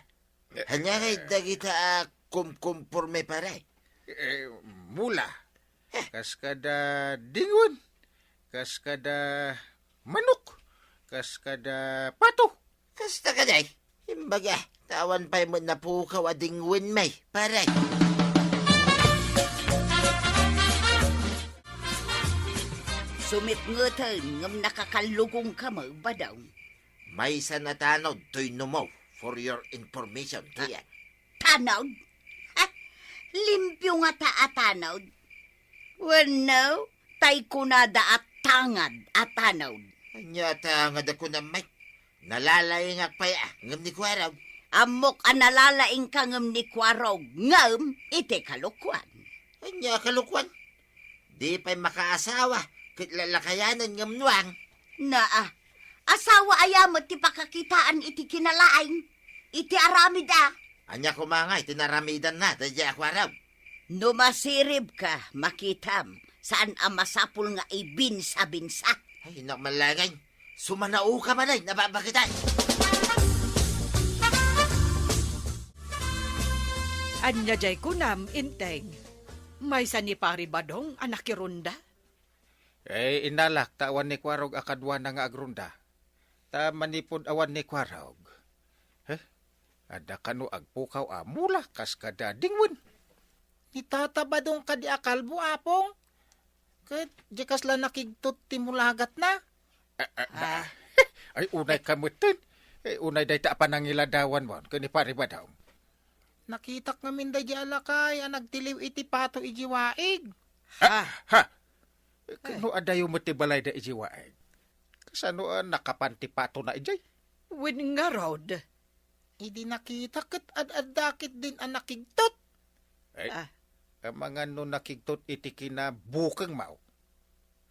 Eh, ania ngay eh, dagita a kumkumporme, pare? Eh, mula. Eh. Kas kada dingwen. Kas kada manok. Kas kada pato. Kasta kaday? Imbaga, ta awan pay met napukaw a dingwen may, pare. Sumitngeten ngem nakakallugongka met, Badong. Maysa a tanod toy numo, for your information, ah, tiyan. Tanod? Ha? Limpio ngata a tanod? Wenno, tay kunada a tangad a tanod. Ania a tangad a kunam, Mike? Nalalaingak pay a, ngem ni Kuarog. Ammok a nalalaingka ngem ni Kuarog, ngem iti kalokuan. Ania a kalokuan? Di pay makaasawa, ket lalakayanen ngem nuang. Naa, asawa aya met ti pakakitaan iti kinalaing, iti aramid a? Ania koma ngay ti naramidanna daydiay a Kuarog? No masiribka, makitam, saan a masapul nga ibinsa-binsa. Ay, nak malangay. Sumanaoka manen, nababakitan. Ania jay kunam, Inteng? Maysa ni Pari Badong a nakironda? Eh, inalak ta awan ni Kuarog a kaduana nga agronda. Ta manipud awan ni Kuarog. Heh? Adda kano agpukaw a mula kas kada dingwen. Ni Tata Badong kadi a kalbo, Apong? Ket di kasla nakigtot ti mulagatna? Ah, ah, ah. Ay, unay ka metten. Eh, unay dayta a panangiladawan mo ken ni Pari Badong. Nakitak ngamin daydi a lakay a nagtiliw iti pato iji waig. Ha? Ha? Ha? Eh, no adayo met ti balayda iji waig. Kasano a nakapan ti patona idiay? Wen ngarud. Idi nakita ket ad-adda ketdin a nakigtot. Ay, ah. Amangan no nakigtot iti kinabukengmo.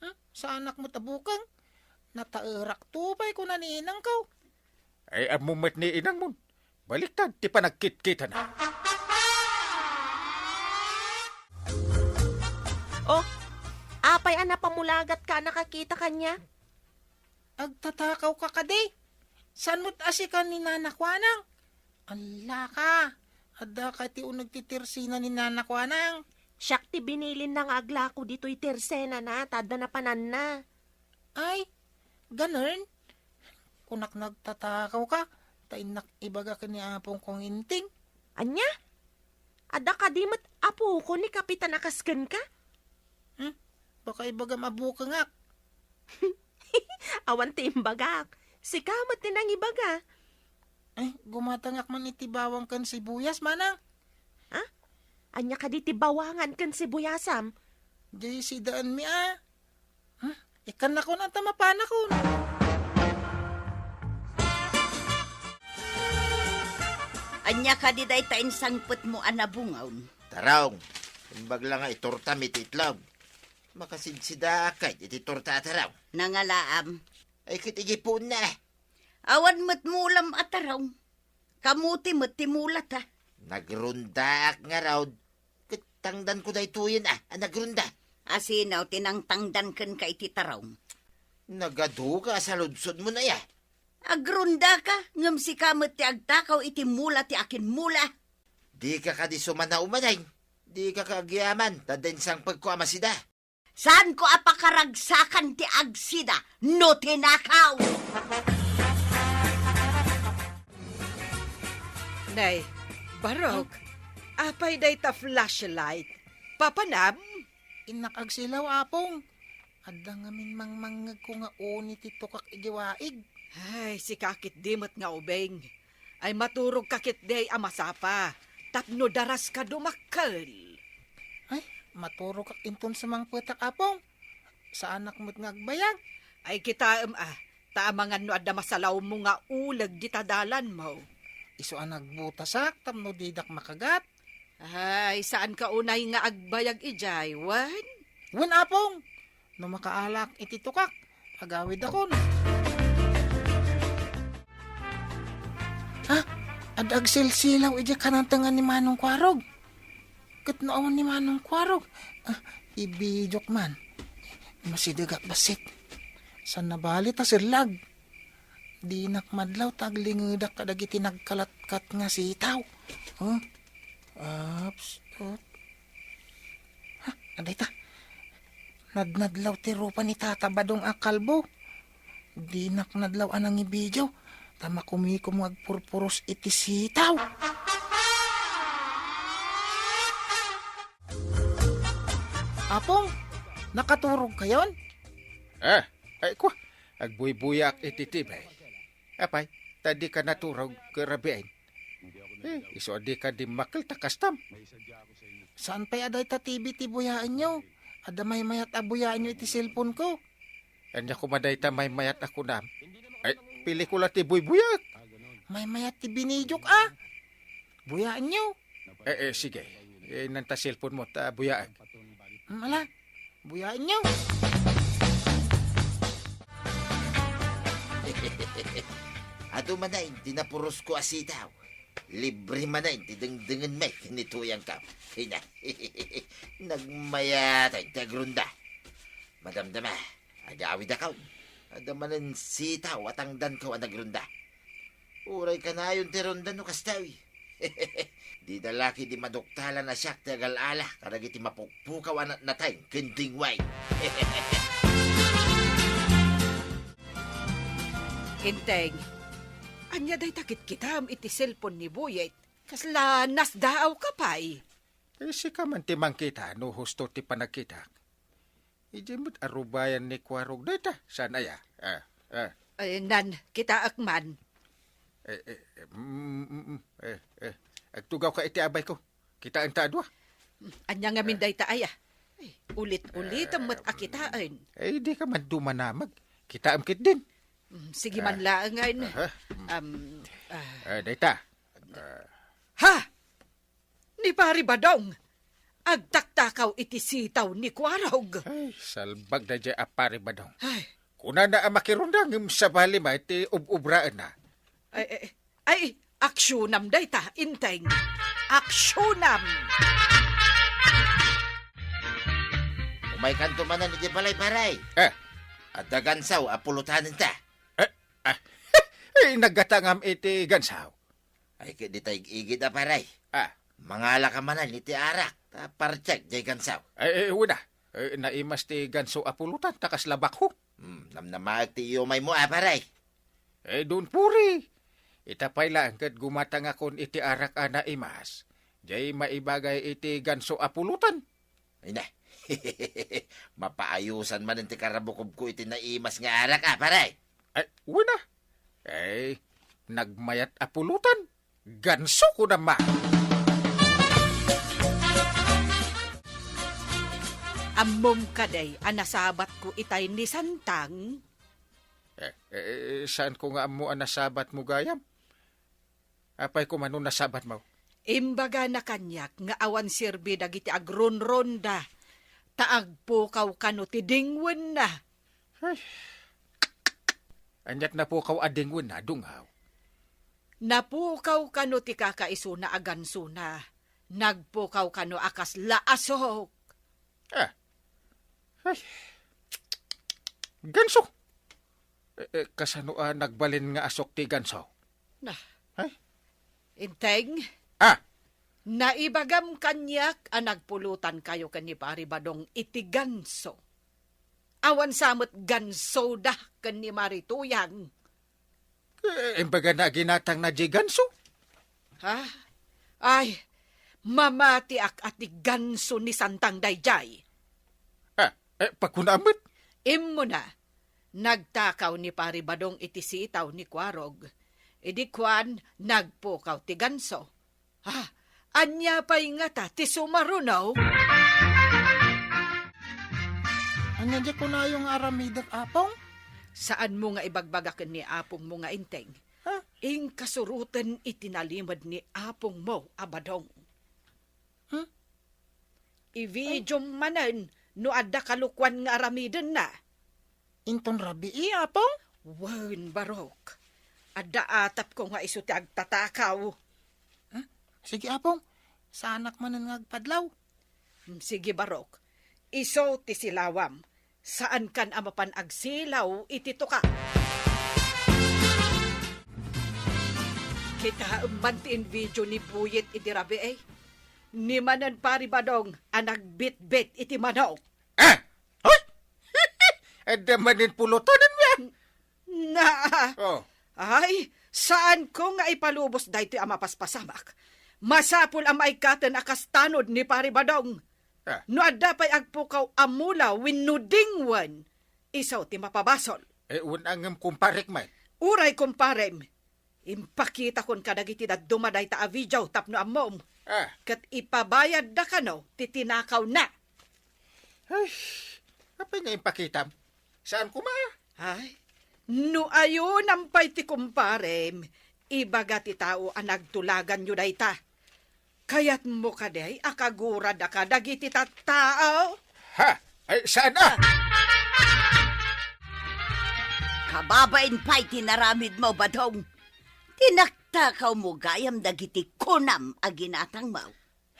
Hmm? Saanak met a bukeng? Nataerakto pay kuna ni inangko. Ay, ammo met ni inangmon. Baliktad ti panagkitkitana. Oh, apay a napamulagatka a nakakita kaniak? Agtatakawka kadi? Saan met a sika ni Nana Kuanang? Allaka, adda ka ti uneg ti tersena ni Nana Kuanang? Siak ti binilinna nga aglako ditoy tersenana, ta adda napananna. Ay, ganern? Kunak nagtatakawka, ta innak ibaga ken ni apongko nga Enteng. Ania? Adda kadi met apoko ni Kapitan a kas kenka? Hmm? Baka ibagam a bukengak. Awan ti imbagak. Sika met ti nangibaga. Ay, gumatangak man iti bawang ken sibuyas, manang. Ha? Ania kadi ti bawangan ken sibuyasam? Di sidaanmi a. Hmm? Ikkannakon anta mapanakon. Ania kadi dayta insangpetmo a nabungaw? Tarong, imbag la nga itortam iti itlog. Makasidsidaak kay iti torta a tarong. Nangalaam. Ay, ket idiay puonna. Awan met mulam a tarong. Kamote met ti mulata. Nagrondaak ngarud. Ket tangdanko daytoyen a, a nagronda. A sino ti nangtangdan kenka iti tarong? Nagaduka a saludsodmon aya. Agrondaka, ngem sika met ti agtakaw iti mula ti akinmula. Dika kadi sumanaw manen? Dika ka agyaman, ta diay insangpetko a masida. Saanko a pakaragsakan ti agsida no tinakaw? Nay, Barok, apay dayta flashlight? Papanam? Innak agsilaw, Apong. Adda ngamin mangmangngegko nga uni ti tukak idiay waig. Ay, sika ketdi met nga ubing. Ay, maturogka ketdi a masapa tapno daraska dumakkel. Ay, maturogkak inton sumangpetak, Apong. Saanak met nga agbayag. Ay, kitaem a, ta amangan no adda masalawmo nga uleg dita dalanmo. Isu a nagbutasak tapno didak makagat. Ay, saanka unay nga agbayag idiay, wen? Wen, Apong. No makaalak iti tukak, agawidakon. Ha? Adda agsilsilaw idiay kanantengan ni Manong Kuarog. Ket no awan ni Manong Kuarog, ah, ibidiok man. Masidegak bassit. Saan nabali ta sellag? Dinak madlaw ta aglingedak kadagiti nagkalatkat nga sitaw. Huh? Ups, ut. Ha, adda ita. Nadnadlaw ti rupa ni Tata Badong a kalbo. Dinak nadlaw a nangibidiaw, ta makumiko nga agpurpuros iti sitaw. Apong, nakaturogkayon? Ah, ay, kwa, agbuybuyaak iti T V. Apay, ta dika naturog ket rabiin? Eh, isu a dika dimmakkel ta kastam. Saan pay a dayta T V ti buyaenyo? Adda maymayat a buyaenyo iti cellphone-ko. Ania koma dayta maymayat a kunam? Ay, pelikula ti buybuyaek. Maymayat ti binidiok a. Buyaenyo. Eh, eh, sige. Eh, inanta cellphone-mo ta buyaek. Mm, ala, buyaenyo. Adu manen ti napurosko a sitaw. Libre manen ti dengdengenmi ken ni Tuyangko. Kina, nagmayat ti agrunda. Madamdama, agawidakon. Adda manen sitaw a tangdanko a nagrunda. Uray kanayon ti runda no kasta. Dida la ketdi maduktalan a siak ti agal-ala kadagiti mapukpukaw a natnateng ken dingway. Enteng, ania dayta kitkitaem iti cellphone ni Buyet? Kasla nasdaawka pay? Eh, sika man ti mangkita no husto ti panagkitak. Idiay met a rubayan ni Kuarog dayta, saan aya? Ah, ah. Eh, nan, kitaek man. Eh, eh, eh, mm, mm, mm, eh, eh. Agtugawka iti abayko. Kitaenta a dua. Ania ngamin dayta aya? Ay, ulit-ulitem met a kitaen. Eh, dika man dumanamag. Kitaem ketdin. Mm, sige man laengen. Aha. Um, ah. Eh, dayta. Ah. Ha! Ni Pari Badong, agtaktakaw iti sitaw ni Kuarog. Ay, salbag daydiay a Pari Badong. Ay. Kunana a makirunda ngem sabali met ti ub-ubraenna. Ay, ay, ay, aksyonam dayta, Inteng. Aksyonam! Umaykanto manen iti balay, pare. Eh. Adda gansaw a pulutanenta. Eh, ah. Eh, naggatangam iti gansaw. Ay, ket dita ig-igid a, pare. Ah. Mangalaka manen iti arak, ta partiek jay gansaw. Eh, eh, una. Eh, naimas ti ganso a pulutan, ta kasla bakho. Hmm, namnamaek ti iyumaymo a, pare. Eh, don puri. Ita pay laeng ket gumatangakon iti arak a naimas. Jay maibagay iti ganso a pulutan. Ay na. Mapaayusan manen ti karabukobko iti naimas nga arak a, pare. Ay, wen a. Ay, nagmayat a pulutan. Ganso, kunam man. Ammom kadi a nasabatko itay ni Santang? Eh, eh, eh, saanko nga ammo a nasabatmo gayam? Apay koma no nasabatmo? Imbagana kaniak nga awan serbi dagiti agrunronda, ta agpukaw kano ti dingwenna. Ay. Aniat napukaw a dingwenna, dungaw? Napukaw kano ti kakaisuna a gansona. Nagpukaw kano a kasla asok. Ah. Ay. Ganso. Eh, eh, kasano a nagbalin nga asok ti ganso? Na. Ay? Inteng? Ah. Naibagam kaniak a nagpulutankayo ken ni Pari Badong iti ganso. Awan sa met gansoda ken ni Mari Tuyang. Eh, imbagana a ginatangna jay ganso. Ha? Ay, mamatiak a ti ganso ni Santang daydiay. Ah, eh, pakuna met? Immuna, nagtakaw ni Pari Badong iti sitaw ni Kuarog. Idi kuan, nagpukaw ti ganso. Ah, ania pay ngata ti sumaruno? Ania diay kunayo nga aramidek, Apong? Saanmo nga ibagbaga ken ni apongmo nga Inteng? Ha? Inka suroten iti nalimed ni apongmo a Badong. Hmm? Ividiom manen no adda kalokuan nga aramidenna. Inton rabii, Apong? Wen, Barok. Adda atapko nga isu ti agtatakaw. Hmm? Sige, Apong. Saanak manen nga agpadlaw. Hmm, sige, Barok. Isu ti silawam. Saankan a mapan agsilaw iti tuka. Kitaem man ti invidio ni Buyit iti rabii. Ni manen Pari Badong a nagbitbit iti manok. Ah! Hoy! Adda manen pulutanenyo. Na. Oh. Ay, saanko nga ipalubos daytoy a mapaspasamak. Masapul a maikkaten a kas tanod ni Pari Badong. Ah. No adda pay agpukaw a mula wenno dingwen, isu ti mapabasol. Eh, wen a ngem kumparek man. Uray kumparem, impakitakon kadagiti dadduma dayta a video tapno ammom. Ah. Ket ipabayadda kano ti tinakawna. Ay, apay nga impakitam? Saan koma? Ay, no ayonam pay ti kumparem, ibaga ti tao a nagtulaganyo dayta. Kayatmo kadi a kaguradaka dagiti tattao? Ha? Ay, saan a? Kababain pay ti naramidmo, Badong. Tinaktakawmo gayam dagiti kunam a ginatangmo.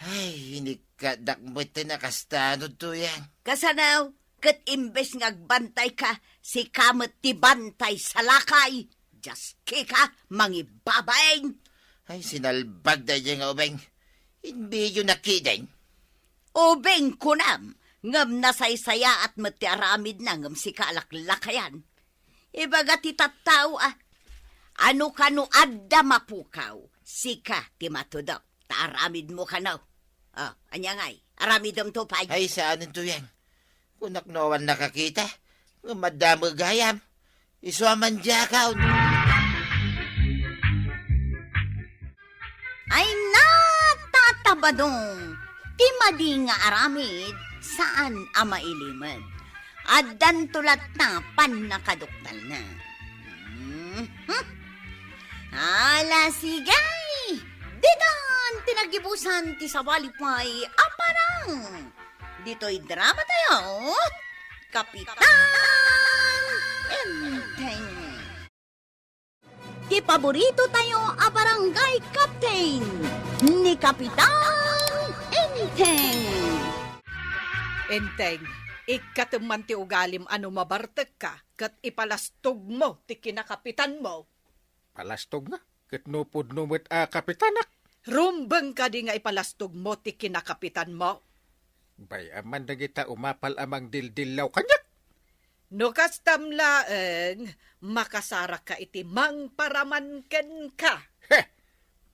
Ay, inikkadak met ti nakastanod, Tuyang. Kasano? Ket imbes nga agbantayka, sika met ti bantay salakay. Diaskika, mangibabain. Ay, sinalbag daydiay nga ubing. Inbidio na kidin. Ubing kunam, ngem nasaysayaat met ti aramidna ngem sika a laklakayan. Ibaga ti tattao a, ano kano adda mapukaw, sika ti matudok, ta aramidmo kano. Oh, ania ngay, aramidemto pay. Ay, saan, Tuyang. Kunak no awan nakakita, ngem adda met gayam. Isu a mandiakaw. Ay na, Tata Badong, ti madi nga aramid, saan a mailimed. Addanto latta pannakaduktalna. Mhm. Ala, sige! Dita! Ti nagibusan ti sabali pay a parang. Ditoy drama tayo, Kapitan Enteng. Ti paborito tayo a barangay captain, ni Kapitan Enteng. Enteng, ikkatem man ti ugalim a no mabartekka, ket ipalastogmo ti kinakapitanmo. Palastog nga, ket no pudno met a kapitanak. Rumbeng kadi nga ipalastogmo ti kinakapitanmo? Bay-am man dagita umapal a mangdildillaw kaniak. No kastam laeng, makasarakka iti mangparaman kenka. He!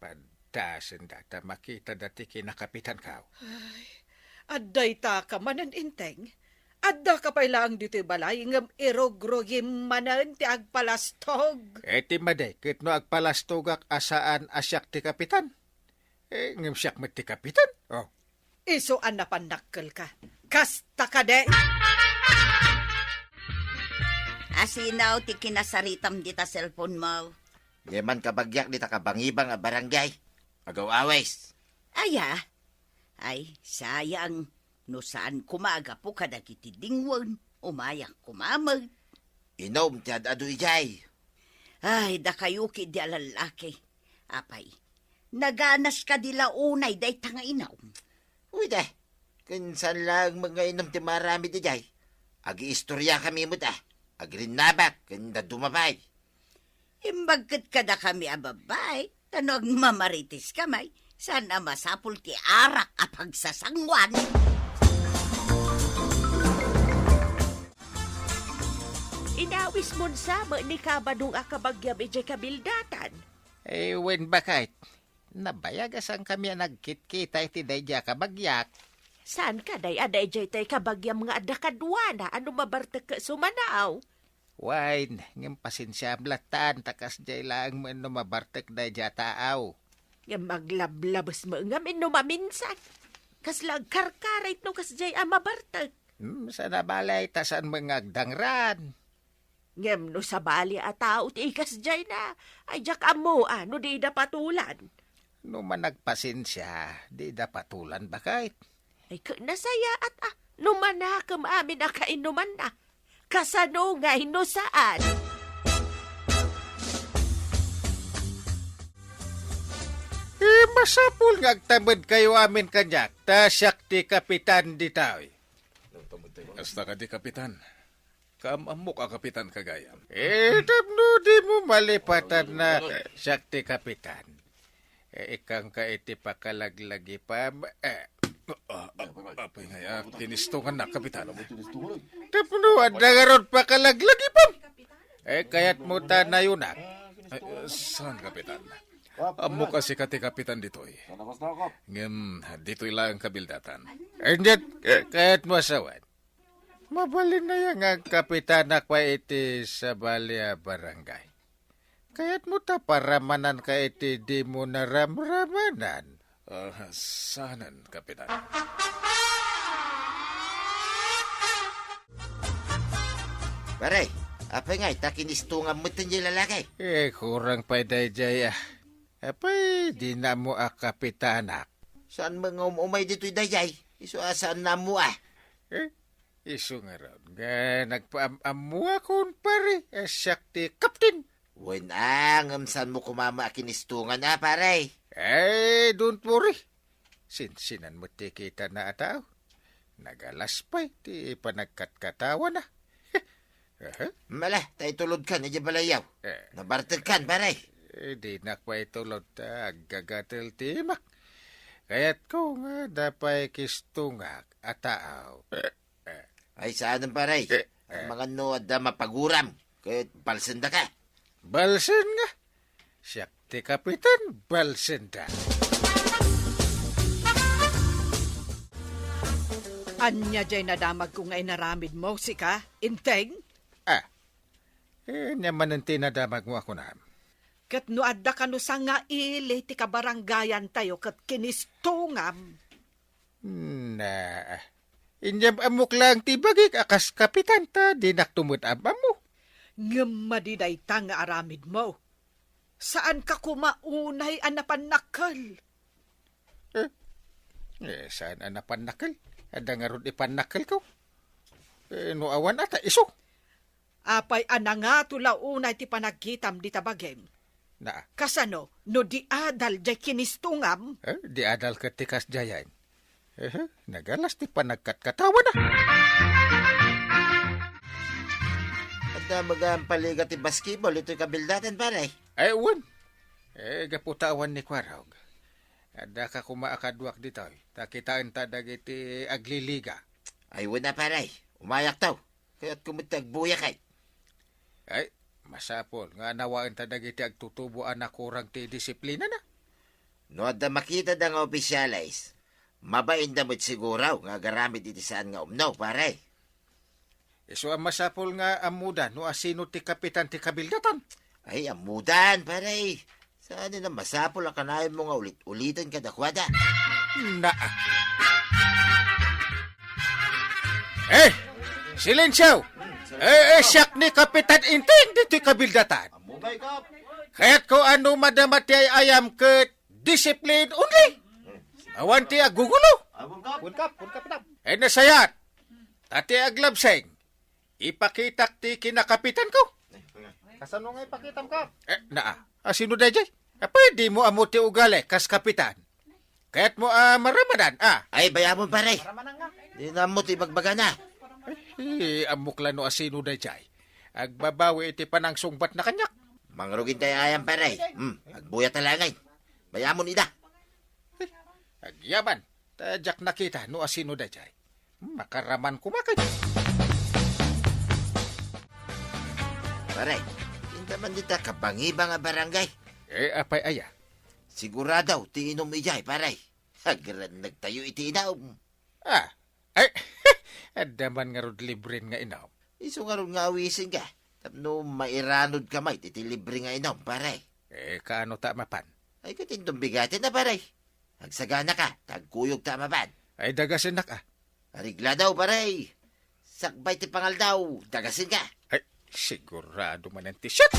Paddasen data makita dati kinakapitankaw. Ay, adda ita ka manen Enteng. Adda ka pay laeng ditoy balay ngem irugrugim manen ti agpalastog. Iti madi, ket no agpalastogak a saan a siak ti kapitan? Eh, ngem siak met ti kapitan. Oh. Isu a napannakkelka. Kasta kadi? Asino ti kinasaritam dita cellphone mo? Diay man kabagiak dita kabangibang a barangay. Agaw-awis. Aya? Ay, sayang. No saan koma a gapu kadagiti dingwen, umayak koma met. Inum ti ad-adu idiay. Ay, dakayo ketdi a lallaki. Apay, naganas kadi la unay dayta nga inum? Uy, da. Ken saan laeng met nga inum ti maaramid idiay. Agiistoriakami met a. Agrinnabak ken dadduma pay. Imbag ket kadakami a babbai, ta no agmamarites kamay, saan a masapul ti arak a pagsasanguan. Inawismon sa met ni Kabadong a kabagiam idiay kabildatan. Eh, wen, baket. Nabayag a saankami a nagkitkita iti daydiay a kabagiak. Saan kadi a daydiay tay kabagiam nga adda kaduana a no mabartek ket sumanaw? Wen, ngem pasensiam latta ta kasdiay laeng met no mabartek daydiay a taaw. Ngem aglablabes met ngamin no maminsan. Kasla agkarkarit no kasdiay a mabartek. Hmm, saan a bale ta saan met nga agdangran. Ngem no sabali a tao ti ikasdiayna, ay diak ammoan no dida patulan. No managpasensia, dida patulan, baket. Ay, ket nasayaat a, no manakem amin a kainumanna. Kasano ngay no saan? Eh, masapul nga agtamedkayo amin kaniak, ta siak ti kapitan ditoy. Kasta kadi, kapitan. Kaam-ammok a kapitan ka gayam. Eh, tapno dimo malipatan a siak ti kapitan. Eh, ikkanka iti pakalaglagipam. Eh, ah, ah, apay ngay a kinistongannak, kapitan? Tapno adda ngarud pakalaglagipam. Eh, kayatmo ta nayonak? Eh, saan, kapitan? Ammok a sika ti kapitan ditoy. Ngem, ditoy laeng kabildatan. Indet, eh, kayatmo a sawen? Mabalin aya nga agkapitanak pay iti sabali a barangay? Kayatmo ta paramananka iti dimo naramramanan? Ah, saanen, kapitan. Pare, apay ngay ta kinistongam metten diay lalaki? Eh, kurang pay daydiay a. Apay, dina ammo a kapitanak? Saan met nga um-umay ditoy daydiay? Isu a saan na ammo a. Eh, isu ngarud nga nagpaam-ammoakon, pare, a siak ti kapten. Wen a, ngem saanmo koma met a kinistongan a, pare? Eh, don't worry. Sinsinan met ti kitana a tao. Nagalas pay ti panagkatkatawana. Aha. Mala, ta itulodkan idiay balayyo. Eh. Nabartekkan, pare. Eh, dinak pay itulod ta aggagatel ti imak. Kayatko nga adda pay kistongak a tao. Eh, eh. Ay, saanen, pare? Eh, eh. Amangan no adda mapaguram, ket balsendaka. Balsen nga. Siak ti kapitan, balsenda. Ania diay nadamagko nga inaramidmo, sika, Enteng? Ah, eh, ania manen ti nadamagmo a kunam? Ket no adda kano sangaili ti kabarangayantayo ket kinistongam. Na, inyam ammok laeng ti bagik a kas kapitan ta dinakto met am-ammo. Ngem madi dayta nga aramidmo. Saanka koma unay a napannakkel. Eh, eh, saan a napannakkel? Adda ngarud ipannakkelko. Eh, no awan ata, isu. Apay a nangato la unay ti panagkitam dita bagim? Na. Kasano no di adal jay kinistungam? Eh, di adal ket ti kasdiayen. Eh, nagalas ti panagkatkatawana. Adda met paliga ti basketball itoy kabildatan, pare? Ay, wen. Eh, gapu ta awan ni Kuarog. Adda ka koma a kaduak ditoy. Ta kitaenta dagiti agliliga. Ay, wen a, pare. Umayakto. Kayatko met ti agbuyak, ay. Ay, masapul nga nawaenta dagiti agtutubo a nakurang ti disiplinana. No adda makitada nga opisyales, mabainda met siguro nga agaramid iti saan nga umno, pare. Isu a masapul nga ammoda no asino ti kapitan ti kabildatan. Ay, ammodan, pare. Saan a masapul a kanayonmo nga ulit-uliten kadakuada. Naa. Eh, silensyo! Eh, eh, siak ni Kapitan Inting ditoy kabildatan. Kayatko a no madama ti ay-ayam ket discipline only. Awan ti agugulo. Welcome, welcome, Kapitan. Eh, nasayat. Ta ti aglabseng, ipakitak ti kinakapitanko. Kasano nga ipakitam, Kap? Eh, naa. Asino dayjay? Ah, pwede mo ammo ti ugali kas kapitan. Kayat mo, ah, maramanan, ah. Ay, bayamon, pare. Maramanan nga. Di na mo ti bagbagana. Eh, ammok la no asino dayjay. Agbabawi iti panangsungbatna kaniak. Mangrugin tayo ayam, pare. Hmm, agbuya ta laeng. Bayamon ida. Agyaman, ta diak nakita no asino dayjay. Makaraman koma kaniak. Pare, inta man dita kabangibang a barangay. Eh, apay aya? Sigurado, ti inom ijay, pare. Agranneg tayo iti inom. Ah, ay, adda man ngarud libren nga inom. Isu ngarud nga awisenka, tapno mairanodka met iti libre nga inom, pare. Eh, kaano ta mapan? Ay, ket inton bigaten a, pare. Agsaganaka, ta agkuyogta a mapan. Ay, dagasennak, ah. Areglado, pare. Sakbay ti pangaldaw, dagasenka. Ay, sigurado manen ti siak.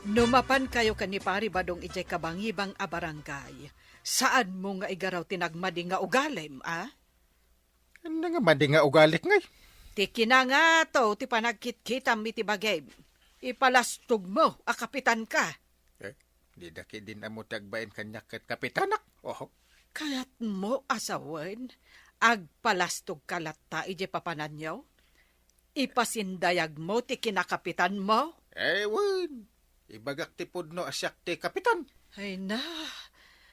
No mapankayo ken ni Pari Badong idiay kabangibang a barangay, saanmo nga igaraw ti nagmadi nga ugalim, a? Ania nga madi nga ugalik ngay? Ti kinangato ti panagkitkitam iti bagim. Ipalastogmo a kapitanka. Eh, dida ketdin ammo ti agbain kaniak ket kapitanak. Oho. Kayatmo a sawen, agpalastogka latta idiay papananyo? Ipasindayagmo ti kinakapitanmo? Eh, wen. Ibagak ti pudno a siak ti kapitan. Ay na,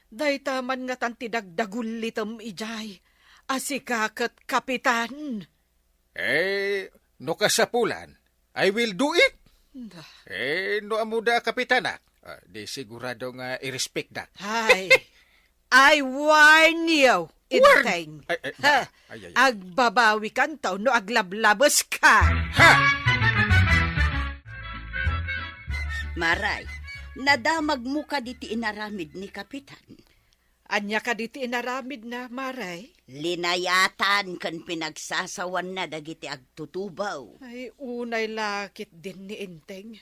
dayta man ngatan ti dagdagullitem idiay, a sika ket kapitan. Eh, no kasapulan, I will do it. Da. Eh, no ammoda a kapitanak, ah, di sigurado nga i-respectdak. Ay, I warn you, Warn! Inteng. Ay, ay, Ha, ay, ay, ay. Agbabawikanto no aglablabes ka. Ha! Maray, nadamagmo kadi ti inaramid ni Kapitan? Ania kadi ti inaramidna, Maray? Linayatan ken pinagsasawanna dagiti agtutubo. Ay, unay la ketdin ni Inteng.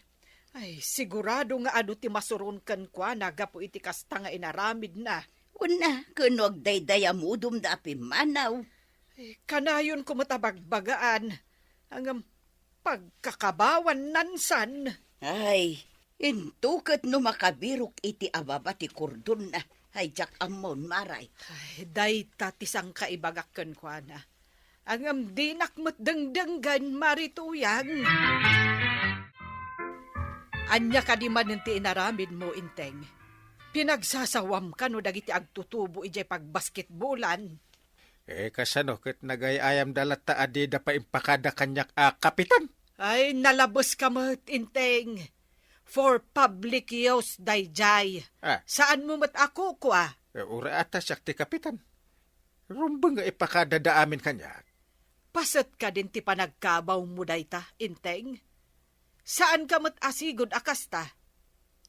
Ay, sigurado nga adu ti masuron kenkuana gapu iti kasta nga inaramidna. Kuna, ken no agdaydayamudom da a pimmanaw. Ay, kanayonko met a bagbagaan. Ngem, pagkakabawan nansan. Ay, into ket no makabirok iti ababa ti kordonna. Ay, diak ammon, Maray. Ay, dayta ti sangkaibagak kenkuana. Ngem dinak met dengdenggen, Mari Tuyang. Ania kadi manen ti inaramidmo, Inteng? Pinagsasawam kano dagiti agtutubo idiay pagbasketbolan? Eh, kasano ket nagay-ayamda latta a dida pay impakada kaniak a kapitan? Ay, nalabeska met, Inteng. For public use daydiay. Ah. Saanmo met a kukua? Eh, uray a ta siak ti kapitan. Rumbeng nga ipakadada amin kaniak. Paset kadin ti panagkabawmo dayta, Inteng? Saanka met a sigud a kasta?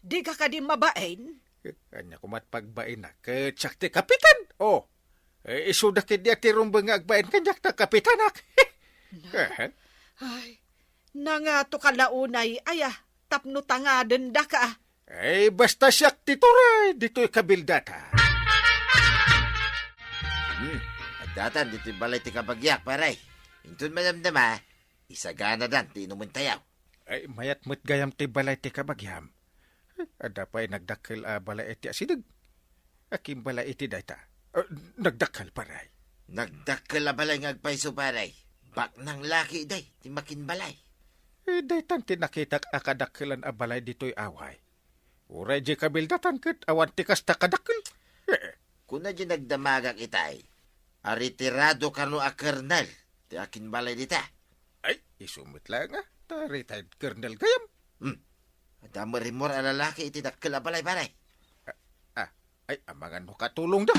Dika kadi mabain? Eh, ania koma ti pagbainak ket siak ti kapitan? Oh, eh, isuda ketdi a ti rumbeng nga agbain kaniak ta kapitanak. Na? Eh? Ay, nangatoka la unay, aya, tapno tangadendaka. Ay, basta siak ti turay, ditoy kabildatan. Hmm, addatan ditoy balay ti kabagiak, pare. Inton madamdama, isaganadan ti inumentayo. Ay, mayat met gayam ti balay ti kabagiam. Adda pay nagdakkel a balay iti asideg. Akin balay iti dayta? Ah, nagdakkel, pare. Nagdakkel a balay nga agpayso, pare. Baknang laki day ti makinbalay. Eh, daytan ti nakitak a kadakkelan a balay ditoy away. Uray di kabildatan ket awan ti kasta kadakkel. Eh, Kuna di nagdamagak itay, a retirado kano a kernel ti akinbalay dita. Ay, isu met laeng a, ta retired kernel gayam. Hmm. Adda met rimmuar a lalaki iti dakkel a balay, pare. Ah, ah, ay, amangan no katulongda.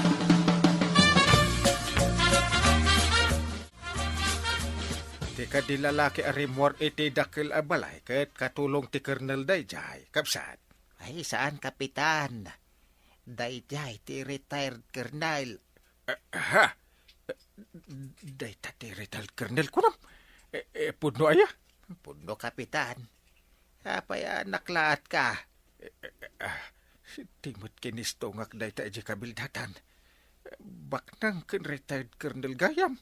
Ti kadi lalaki a rimmuar iti dakkel a balay ket katulong ti kernel daydiay, kabsat. Ay, saan, Kapitan. Daydiay ti retired kernel. Eh, ha? Dayta ti retired kernel, kunam? Eh, eh, pudno aya? Pudno, Kapitan. Apay a naklaatka? Eh, eh, eh, ah, di met kinistungak dayta idiay kabildatan. Baknang ken retired kernel gayam.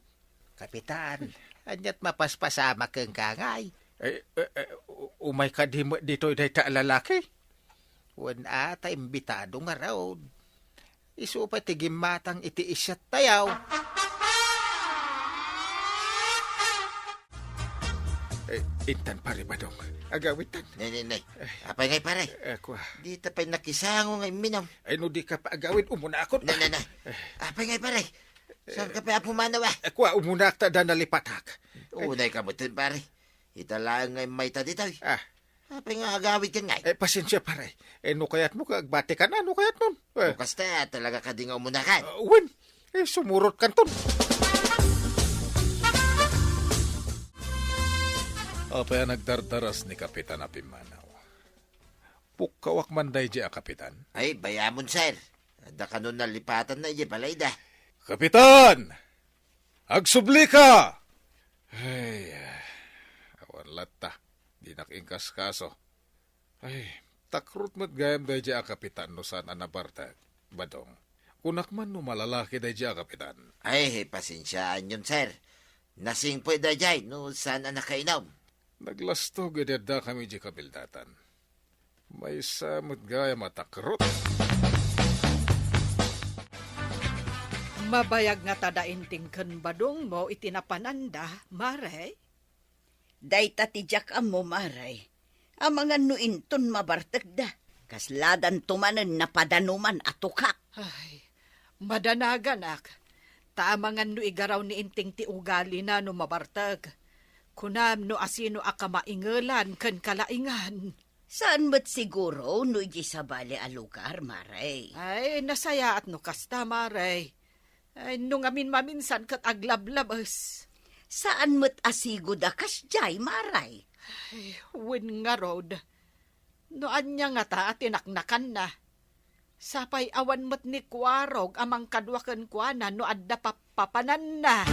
Kapitan, aniat mapaspasamak kenka ngay? Eh, eh, eh, u-, umay kadi met ditoy dayta a lalaki? Wen a, ta imbitado ngarud. Isu pay ti gimmatang iti isyat tayaw. Eh, intan, Pare Badong. Agawidtan. Nay, nay, nay. Apay ngay, pare? Eh, kua. Dita pay nakisango nga imminum. Ay, no dika pa agawid, umunaakon. Nay, nay, nay. Apay ngay, pare? Saanka pay a pumanaw, ah? Eh, kua, umunaak ta adda nalipatak. Unay ka metten, pare. Ita laeng nga immayta ditoy. Ah. Apay nga agawidkan ngay? Eh, pasensia, pare. Eh, no kayatmo, agbatikan, no kayatmon. Eh. No kasta, talaga kadi nga umunakan? Ah, wen. Eh, sumurotkanton. Apay a nagdardaras ni Kapitan a pimmanaw? Pukkawak man daydiay a kapitan. Ay, bayamon, sir. Adda kano nalipatanna idiay balayda. Kapitan! Agsublika! Ay, awan latta. Dinak inkaskaso. Ay, takrot met gayam daydiay a kapitan no saan a nabartek, Badong. Kunak man no malalaki daydiay a kapitan. Ay, pasensiaanyon, sir. Nasingpet daydiay no saan a nakainum. Naglastog idi addakami idiay kabildatan. Maysa met gayam a takrot. Mabayag ngata da Inting ken Badong mo iti napananda, Mare? Dayta ti diak ammo, Mare. Amangan no inton mabartekda, kasladanto manen napadanuman a tukak. Ay, madanaganak. Ta amangan no igaraw ni Inting ti ugalina no mabartek. Kunam no asino a kamaingelan ken kalaingan. Saan met siguro no idiay sabali a lugar, Mare. Ay, nasayaat no kasta, Mare. Ay, no ngamin maminsan ket aglablabes. Saan met a sigud a kasdiay, Mare. Ay, wen ngarud. No ania ngata a tinaknakanna. Sapay awan met ni Kuarog a mangkadua kenkuana no adda pappapananna.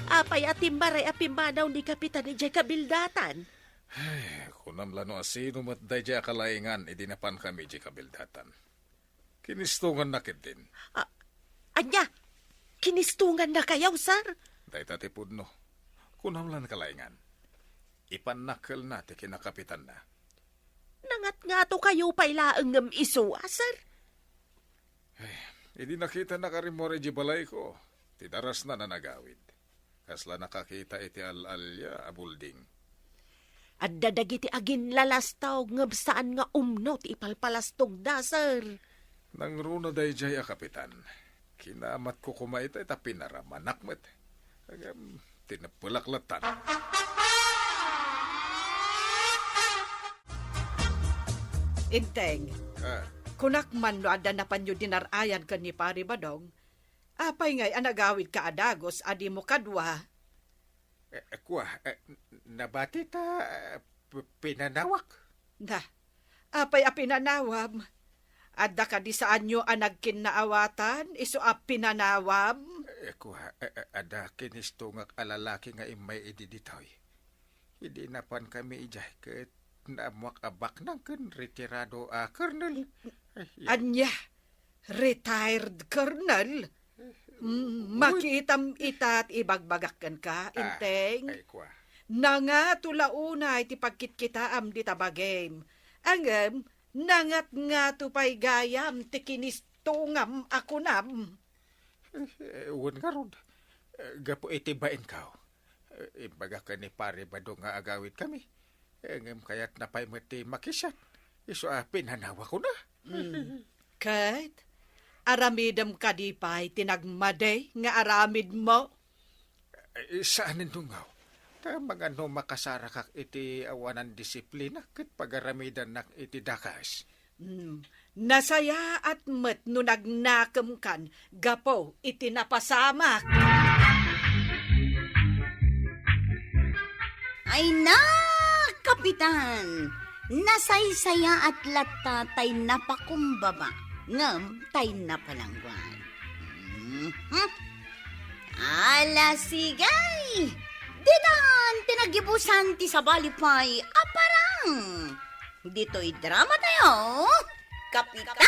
Apay a timmaray a pimmanaw ni Kapitan idiay kabildatan? Ay, kunam la no asino met daydiay a kalaingan idi napankami idiay kabildatan. Kinistonganna ketdin. Ah, ania? Kinistongannakayo, sir? Dayta ti pudno. Kunam lan kalaingan. Ipannakkelna ti kinakapitanna. Nangatngatokayo pay laeng ngem isu a, sir? Eh, idi nakitanak a rimmuar idiay balayko, ti darasna a nagawid. Kasla nakakita iti al-alia a bulding. Adda dagiti aginlalastog ngem saan nga umno ti ipalpalastogda, sir. Nangruna daydiay a kapitan. Kinamatko koma itay ta pinaramanak met. Ngem, tineppelak lattan. Inteng, Ah. kunak man no adda napanyo dinar-ayan ken ni Pari Badong, apay ngay a nagawidka a dagus a dimo kadua? Eh, eh, kua, eh, n-, nabati ta, eh, p-, pinanawak. Na, apay a pinanawam? Adda kadi saanyo a nagkinnaawatan, isu a pinanawam? Eh, kua, eh, eh, adda kinistongak a lalaki nga immay idi ditoy. Idi napankami idiay ket naammoak a baknang ken retirado a colonel. Ay, ya. Ania? Retired colonel? Mm, makitam ita ti ibagbagak kenka, Inteng. Ay, kua. Nangato la unay ti pagkitkitaam dita bagim. Ngem, nangatngato pay gayam ti kinistungam a kunam. Eh, wen ngarud, eh, gapu iti bainkaw, eh, imbagak ken ni Pare Bado nga agawidkami. Eh, ngem kayatna pay met ti makisiat. Isu a pinanawakona. Mm. Ket, aramidem kadi pay ti nagmadi nga aramidmo? Eh, saanen, Dungaw. Ta mangano makasarakak iti awanan disiplina ket pagaramidannak iti dakes. Mm, nasayaat met no nagnakemkan gapu iti napasamak. Ay na, Kapitan! Nasaysayaat latta tay napakumbaba, ngem tay napalangguad. Mhm. Ala, sige! Ditan ti nagibusan ti sabali pay a parang. Ditoy drama tayo, Kapitan!